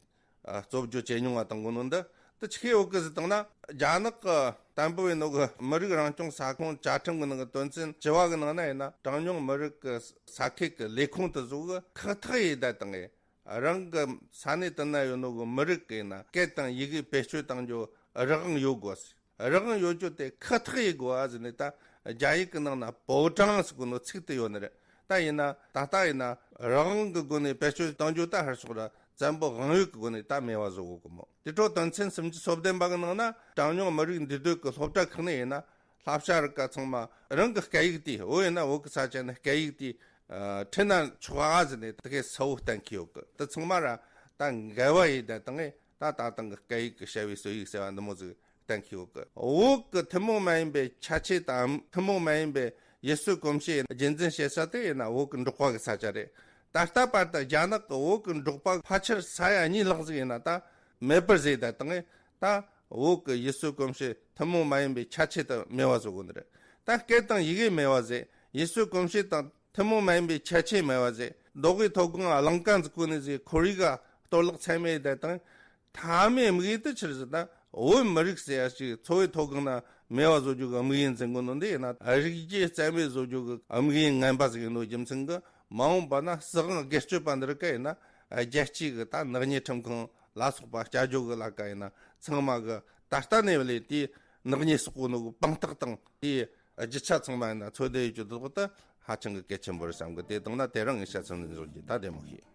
ཨ། རྩོམ་རྒྱུ་ཇེ་ཉུང་བ་བཏང་གོ་ནོ་འདི་དེ་ཆི་ཁེ་ཡོད་གི་ཟེར་བཏང་ན་རྒྱ་ནག་གི་དམ་པོ་ཡིན་ནོ་གི་མི་རིགས་རང་སྐྱོང་ས་ཁོངས་བཅའ་ཁྲིམས་གི་ནང་གི་དོན་ཚན་བཅུ་བ་གི་ནང་ན་ཡིན་ན་གྲངས་ཉུང་མི་རིགས་གི་ས་ཁུལ་གི་ལས་ཁུངས་དེ་ཚོ་གི་ཁག་ཐེག་ཡེ་བསྡད་བཏང་ངས་རང་གི་ས་གནས་དེ་ན་ཡོད་ནོ་གི་མི་རིགས་གི་ཡིན་ན་སྐད་དང་ཡི་གེ་བེད་སྤྱོད་བཏང་རྒྱུ་རང་དབང་ཡོད་དགོས། རང་དབང་ཡོད་རྒྱུ་དེ་ཁག་ཐེག་ཡེ་དགོས་ཨ་ཟེར་ནས་ད་རྒྱ་ཡིག་གི་ནང་ན་保障ཟེར་གོ་ནོ་ཚིག་དེ་ཡོད་ནི་རེད། ད་ཡིན་ན་ད་ལྟ་ཡིན་ན་རང་དབང་གི་སྒོ་ནས་བེད་སྤྱོད་གཏོང་རྒྱུ་ད་ཧར་ཕྱོགས་ར་བཙན་པོ་དབང་ཡོད་ཀྱི་སྒོ་ནས་ད་མེད་པ་བཟོ་དགོས་ཀྱི་མོ། དེ་འཕྲོ་དོན་ཚན་སུམ་ཅུ་སོ་བདུན་པ་གི་ནང་ན་གྲངས་ཉུང་མི་རིགས་འདུས་སྡོད་ཀྱི་སློབ་གྲྭ་ཁག་ནས་ཡིན་ན་བསླབ་བྱ་རིགས་ཀ་ཚང་མ་རང་གི་སྐད་ཡིག་དེ་བོད་ཡིན་ན་བོད་ཀྱི་ས་ཆ་ནས་སྐད་ཡིག་དེ་ཁྲིད་ན་ཆོག་ཨ་ཟེར་ནས་དེ་གའི་གསལ་བོ་གཏན་འཁེལ་ཡོད་གི། དེ་ཚང་མ་ར་ད་འགལ་བ་ཡིན་ད་དང་ངས་ད་ད་དང་གི་སྐད་ཡིག་གི་བྱ་བའི་སྲོལ་ཡིག་ཟེར་བ་འདི་མོ་ཟིག་གཏན་འཁེལ་ཡོད་གི། བོད་ཀྱི་ཐུན་མོང་མ་ཡིན་པའི་ཁྱད་ཆོས་དང་ཐུན་མོང་མ་ཡིན་པའི་ཡུལ་སྲོལ་གོམས་གཤིས་རྒྱུན་འཛིན་བྱེད་ས་དེ་ཡིན་ན་བོད་ཀྱི་འབྲོག་པ་གི་ས་ཆ་རེད། ད་ལྟ་བར་དུ་རྒྱ་ནག་གི་བོད་ཀྱི་འབྲོག་པ་ཕལ་ཆེར་ས་ཡ་གཉིས་ལྷག་ཟིག་ཡིན་ན་ད་མེད་པར་བཟོས་ད་དང་ངས་ད་བོད་ཀྱི་ཡུལ་སྲོལ་གོམས་གཤིས་ཐུན་མོང་མ་ཡིན་པའི་ཁྱད་ཆོས་དེ་མེད་པ་བཟོ་དགོས་ནི་རེད། ད་སྐད་དང་ཡི་གེ་མེད་པ་བཟོས། ཡུལ་སྲོལ་གོམས་གཤིས་དང་ཐུན་མོང་མ་ཡིན་པའི་ཁྱད་ཆོས་མེད་པ་ཟེར། མདོ་དབུས་མཐོ་སྒང་ལ་ལམ་ཀ་འཛུགས་གོ་ནི་ཟེར། ཁོར་ཡུག་ག་གཏོར་བརླག་ཚད་མེད་དེ་དང་། མཐའ་མའི་དམིགས་ཡུལ་དེ་ཆི་རེད་ཟེར་ན་བོད་མི་རིགས་ཟེར་ཡ་ཞིག་འཚོ་བའི་མཐོ་སྒང་ན་མེད་པ་བཟོ་རྒྱུ་གི་དམིགས་ཡུལ་འཛིན་གོ་ནོ་འདི་ཡིན་ན་རིགས་རྒྱུད་རྩ་མེད་བཟོ་རྒྱུ་གི་དམིགས་ཡུལ་ངན་པ་ཟིག་ཡིན་ནོ་རྒྱུ་མཚན་གི་མ་འོངས་པ་ན་སྲིད་དབང་སྒེར་གཅོད་པ་འདི་རིགས་ཀ་ཡིན་ན་རྒྱལ་སྤྱིའི་གི་ད་ནག་ཉེས་ཁྲིམས་ཁང་ལ་སོགས་པ་བསྐྱལ་རྒྱུ་གི་ལ་ཀ་ཡིན་ན་ཚང་མ་གི་ད་ལྟ་ནས་བ་ལས་དེའི་ནག་ཉེས་བསགས་གོ་ནོ་གི་དཔང་རྟགས་དང་དེའི་རྒྱུ་ཆ་ཚང་མ་ཡིན་ན་འཚོལ་བསྡད་ཡོད་རྒྱུ་དེ་དག་ད་ཧ་ཅང་གི་གལ་ཆེན་པོ་རེད་བསམ་གི། དེ་དང་ན་དེ་རིང་ངས་བཤད་ཚུལ་འདི་འཇོག་རྒྱུ་ད་བདེ་མོ་ཞིག་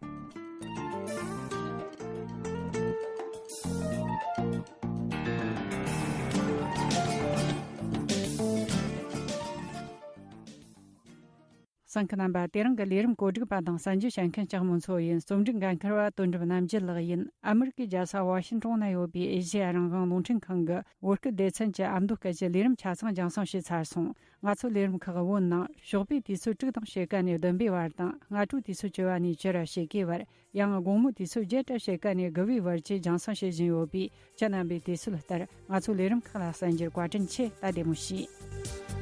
གསན་མཁན་རྣམ་པ། དེ་རིང་གི་ལས་རིམ་གོ་སྒྲིག་པ་དང་གསན་རྒྱུ་བྱེད་མཁན་ལྕགས་མོ་མཚོ་ཡིན། རྩོམ་སྒྲིག་འགན་འཁུར་བ་དོན་གྲུབ་རྣམ་རྒྱལ་ལགས་ཡིན། ཨ་མི་རི་ཀའི་རྒྱལ་ས་ཝ་ཤིན་ཀྲོང་ན་ཡོད་པའི་ཨེ་ཤེ་ཡ་རང་དབང་རླུང་འཕྲིན་ཁང་གི་བོད་སྐད་སྡེ་ཚན་གྱི་ཨ་མདོ་སྐད་ཀྱི་ལས་རིམ་ཆ་ཚང་རྒྱང་སྲིང་བྱས་ཚར་སོང་། ང་ཚོའི་ལས་རིམ་ཁག་བོད་ནང་ཞོགས་པའི་དུས་ཚོད་དྲུག་དང་ཕྱེད་ཀ་ནས་བདུན་པའི་བར་དང་། སྔ་དྲོའི་དུས་ཚོད་བཅུ་པ་ནས་བཅུ་ར་ཕྱེད་ཀའི་བར། ཡང་དགོང་མོའི་དུས་ཚོད་བརྒྱད་དང་ཕྱེད་ཀ་ནས་དགུ་པའི་བར་བཅས་རྒྱང་སྲིང་བྱེད་བཞིན་ཡོད་པས། ཁྱེད་རྣམ་པས་དུས་ཚོད་ལྟར་ང་ཚོའི་ལས་རིམ་ཁག་ལ་གསན་རྒྱུར་བཀའ་དྲིན་ཆེ། ད་བདེ་མོ་བྱོས།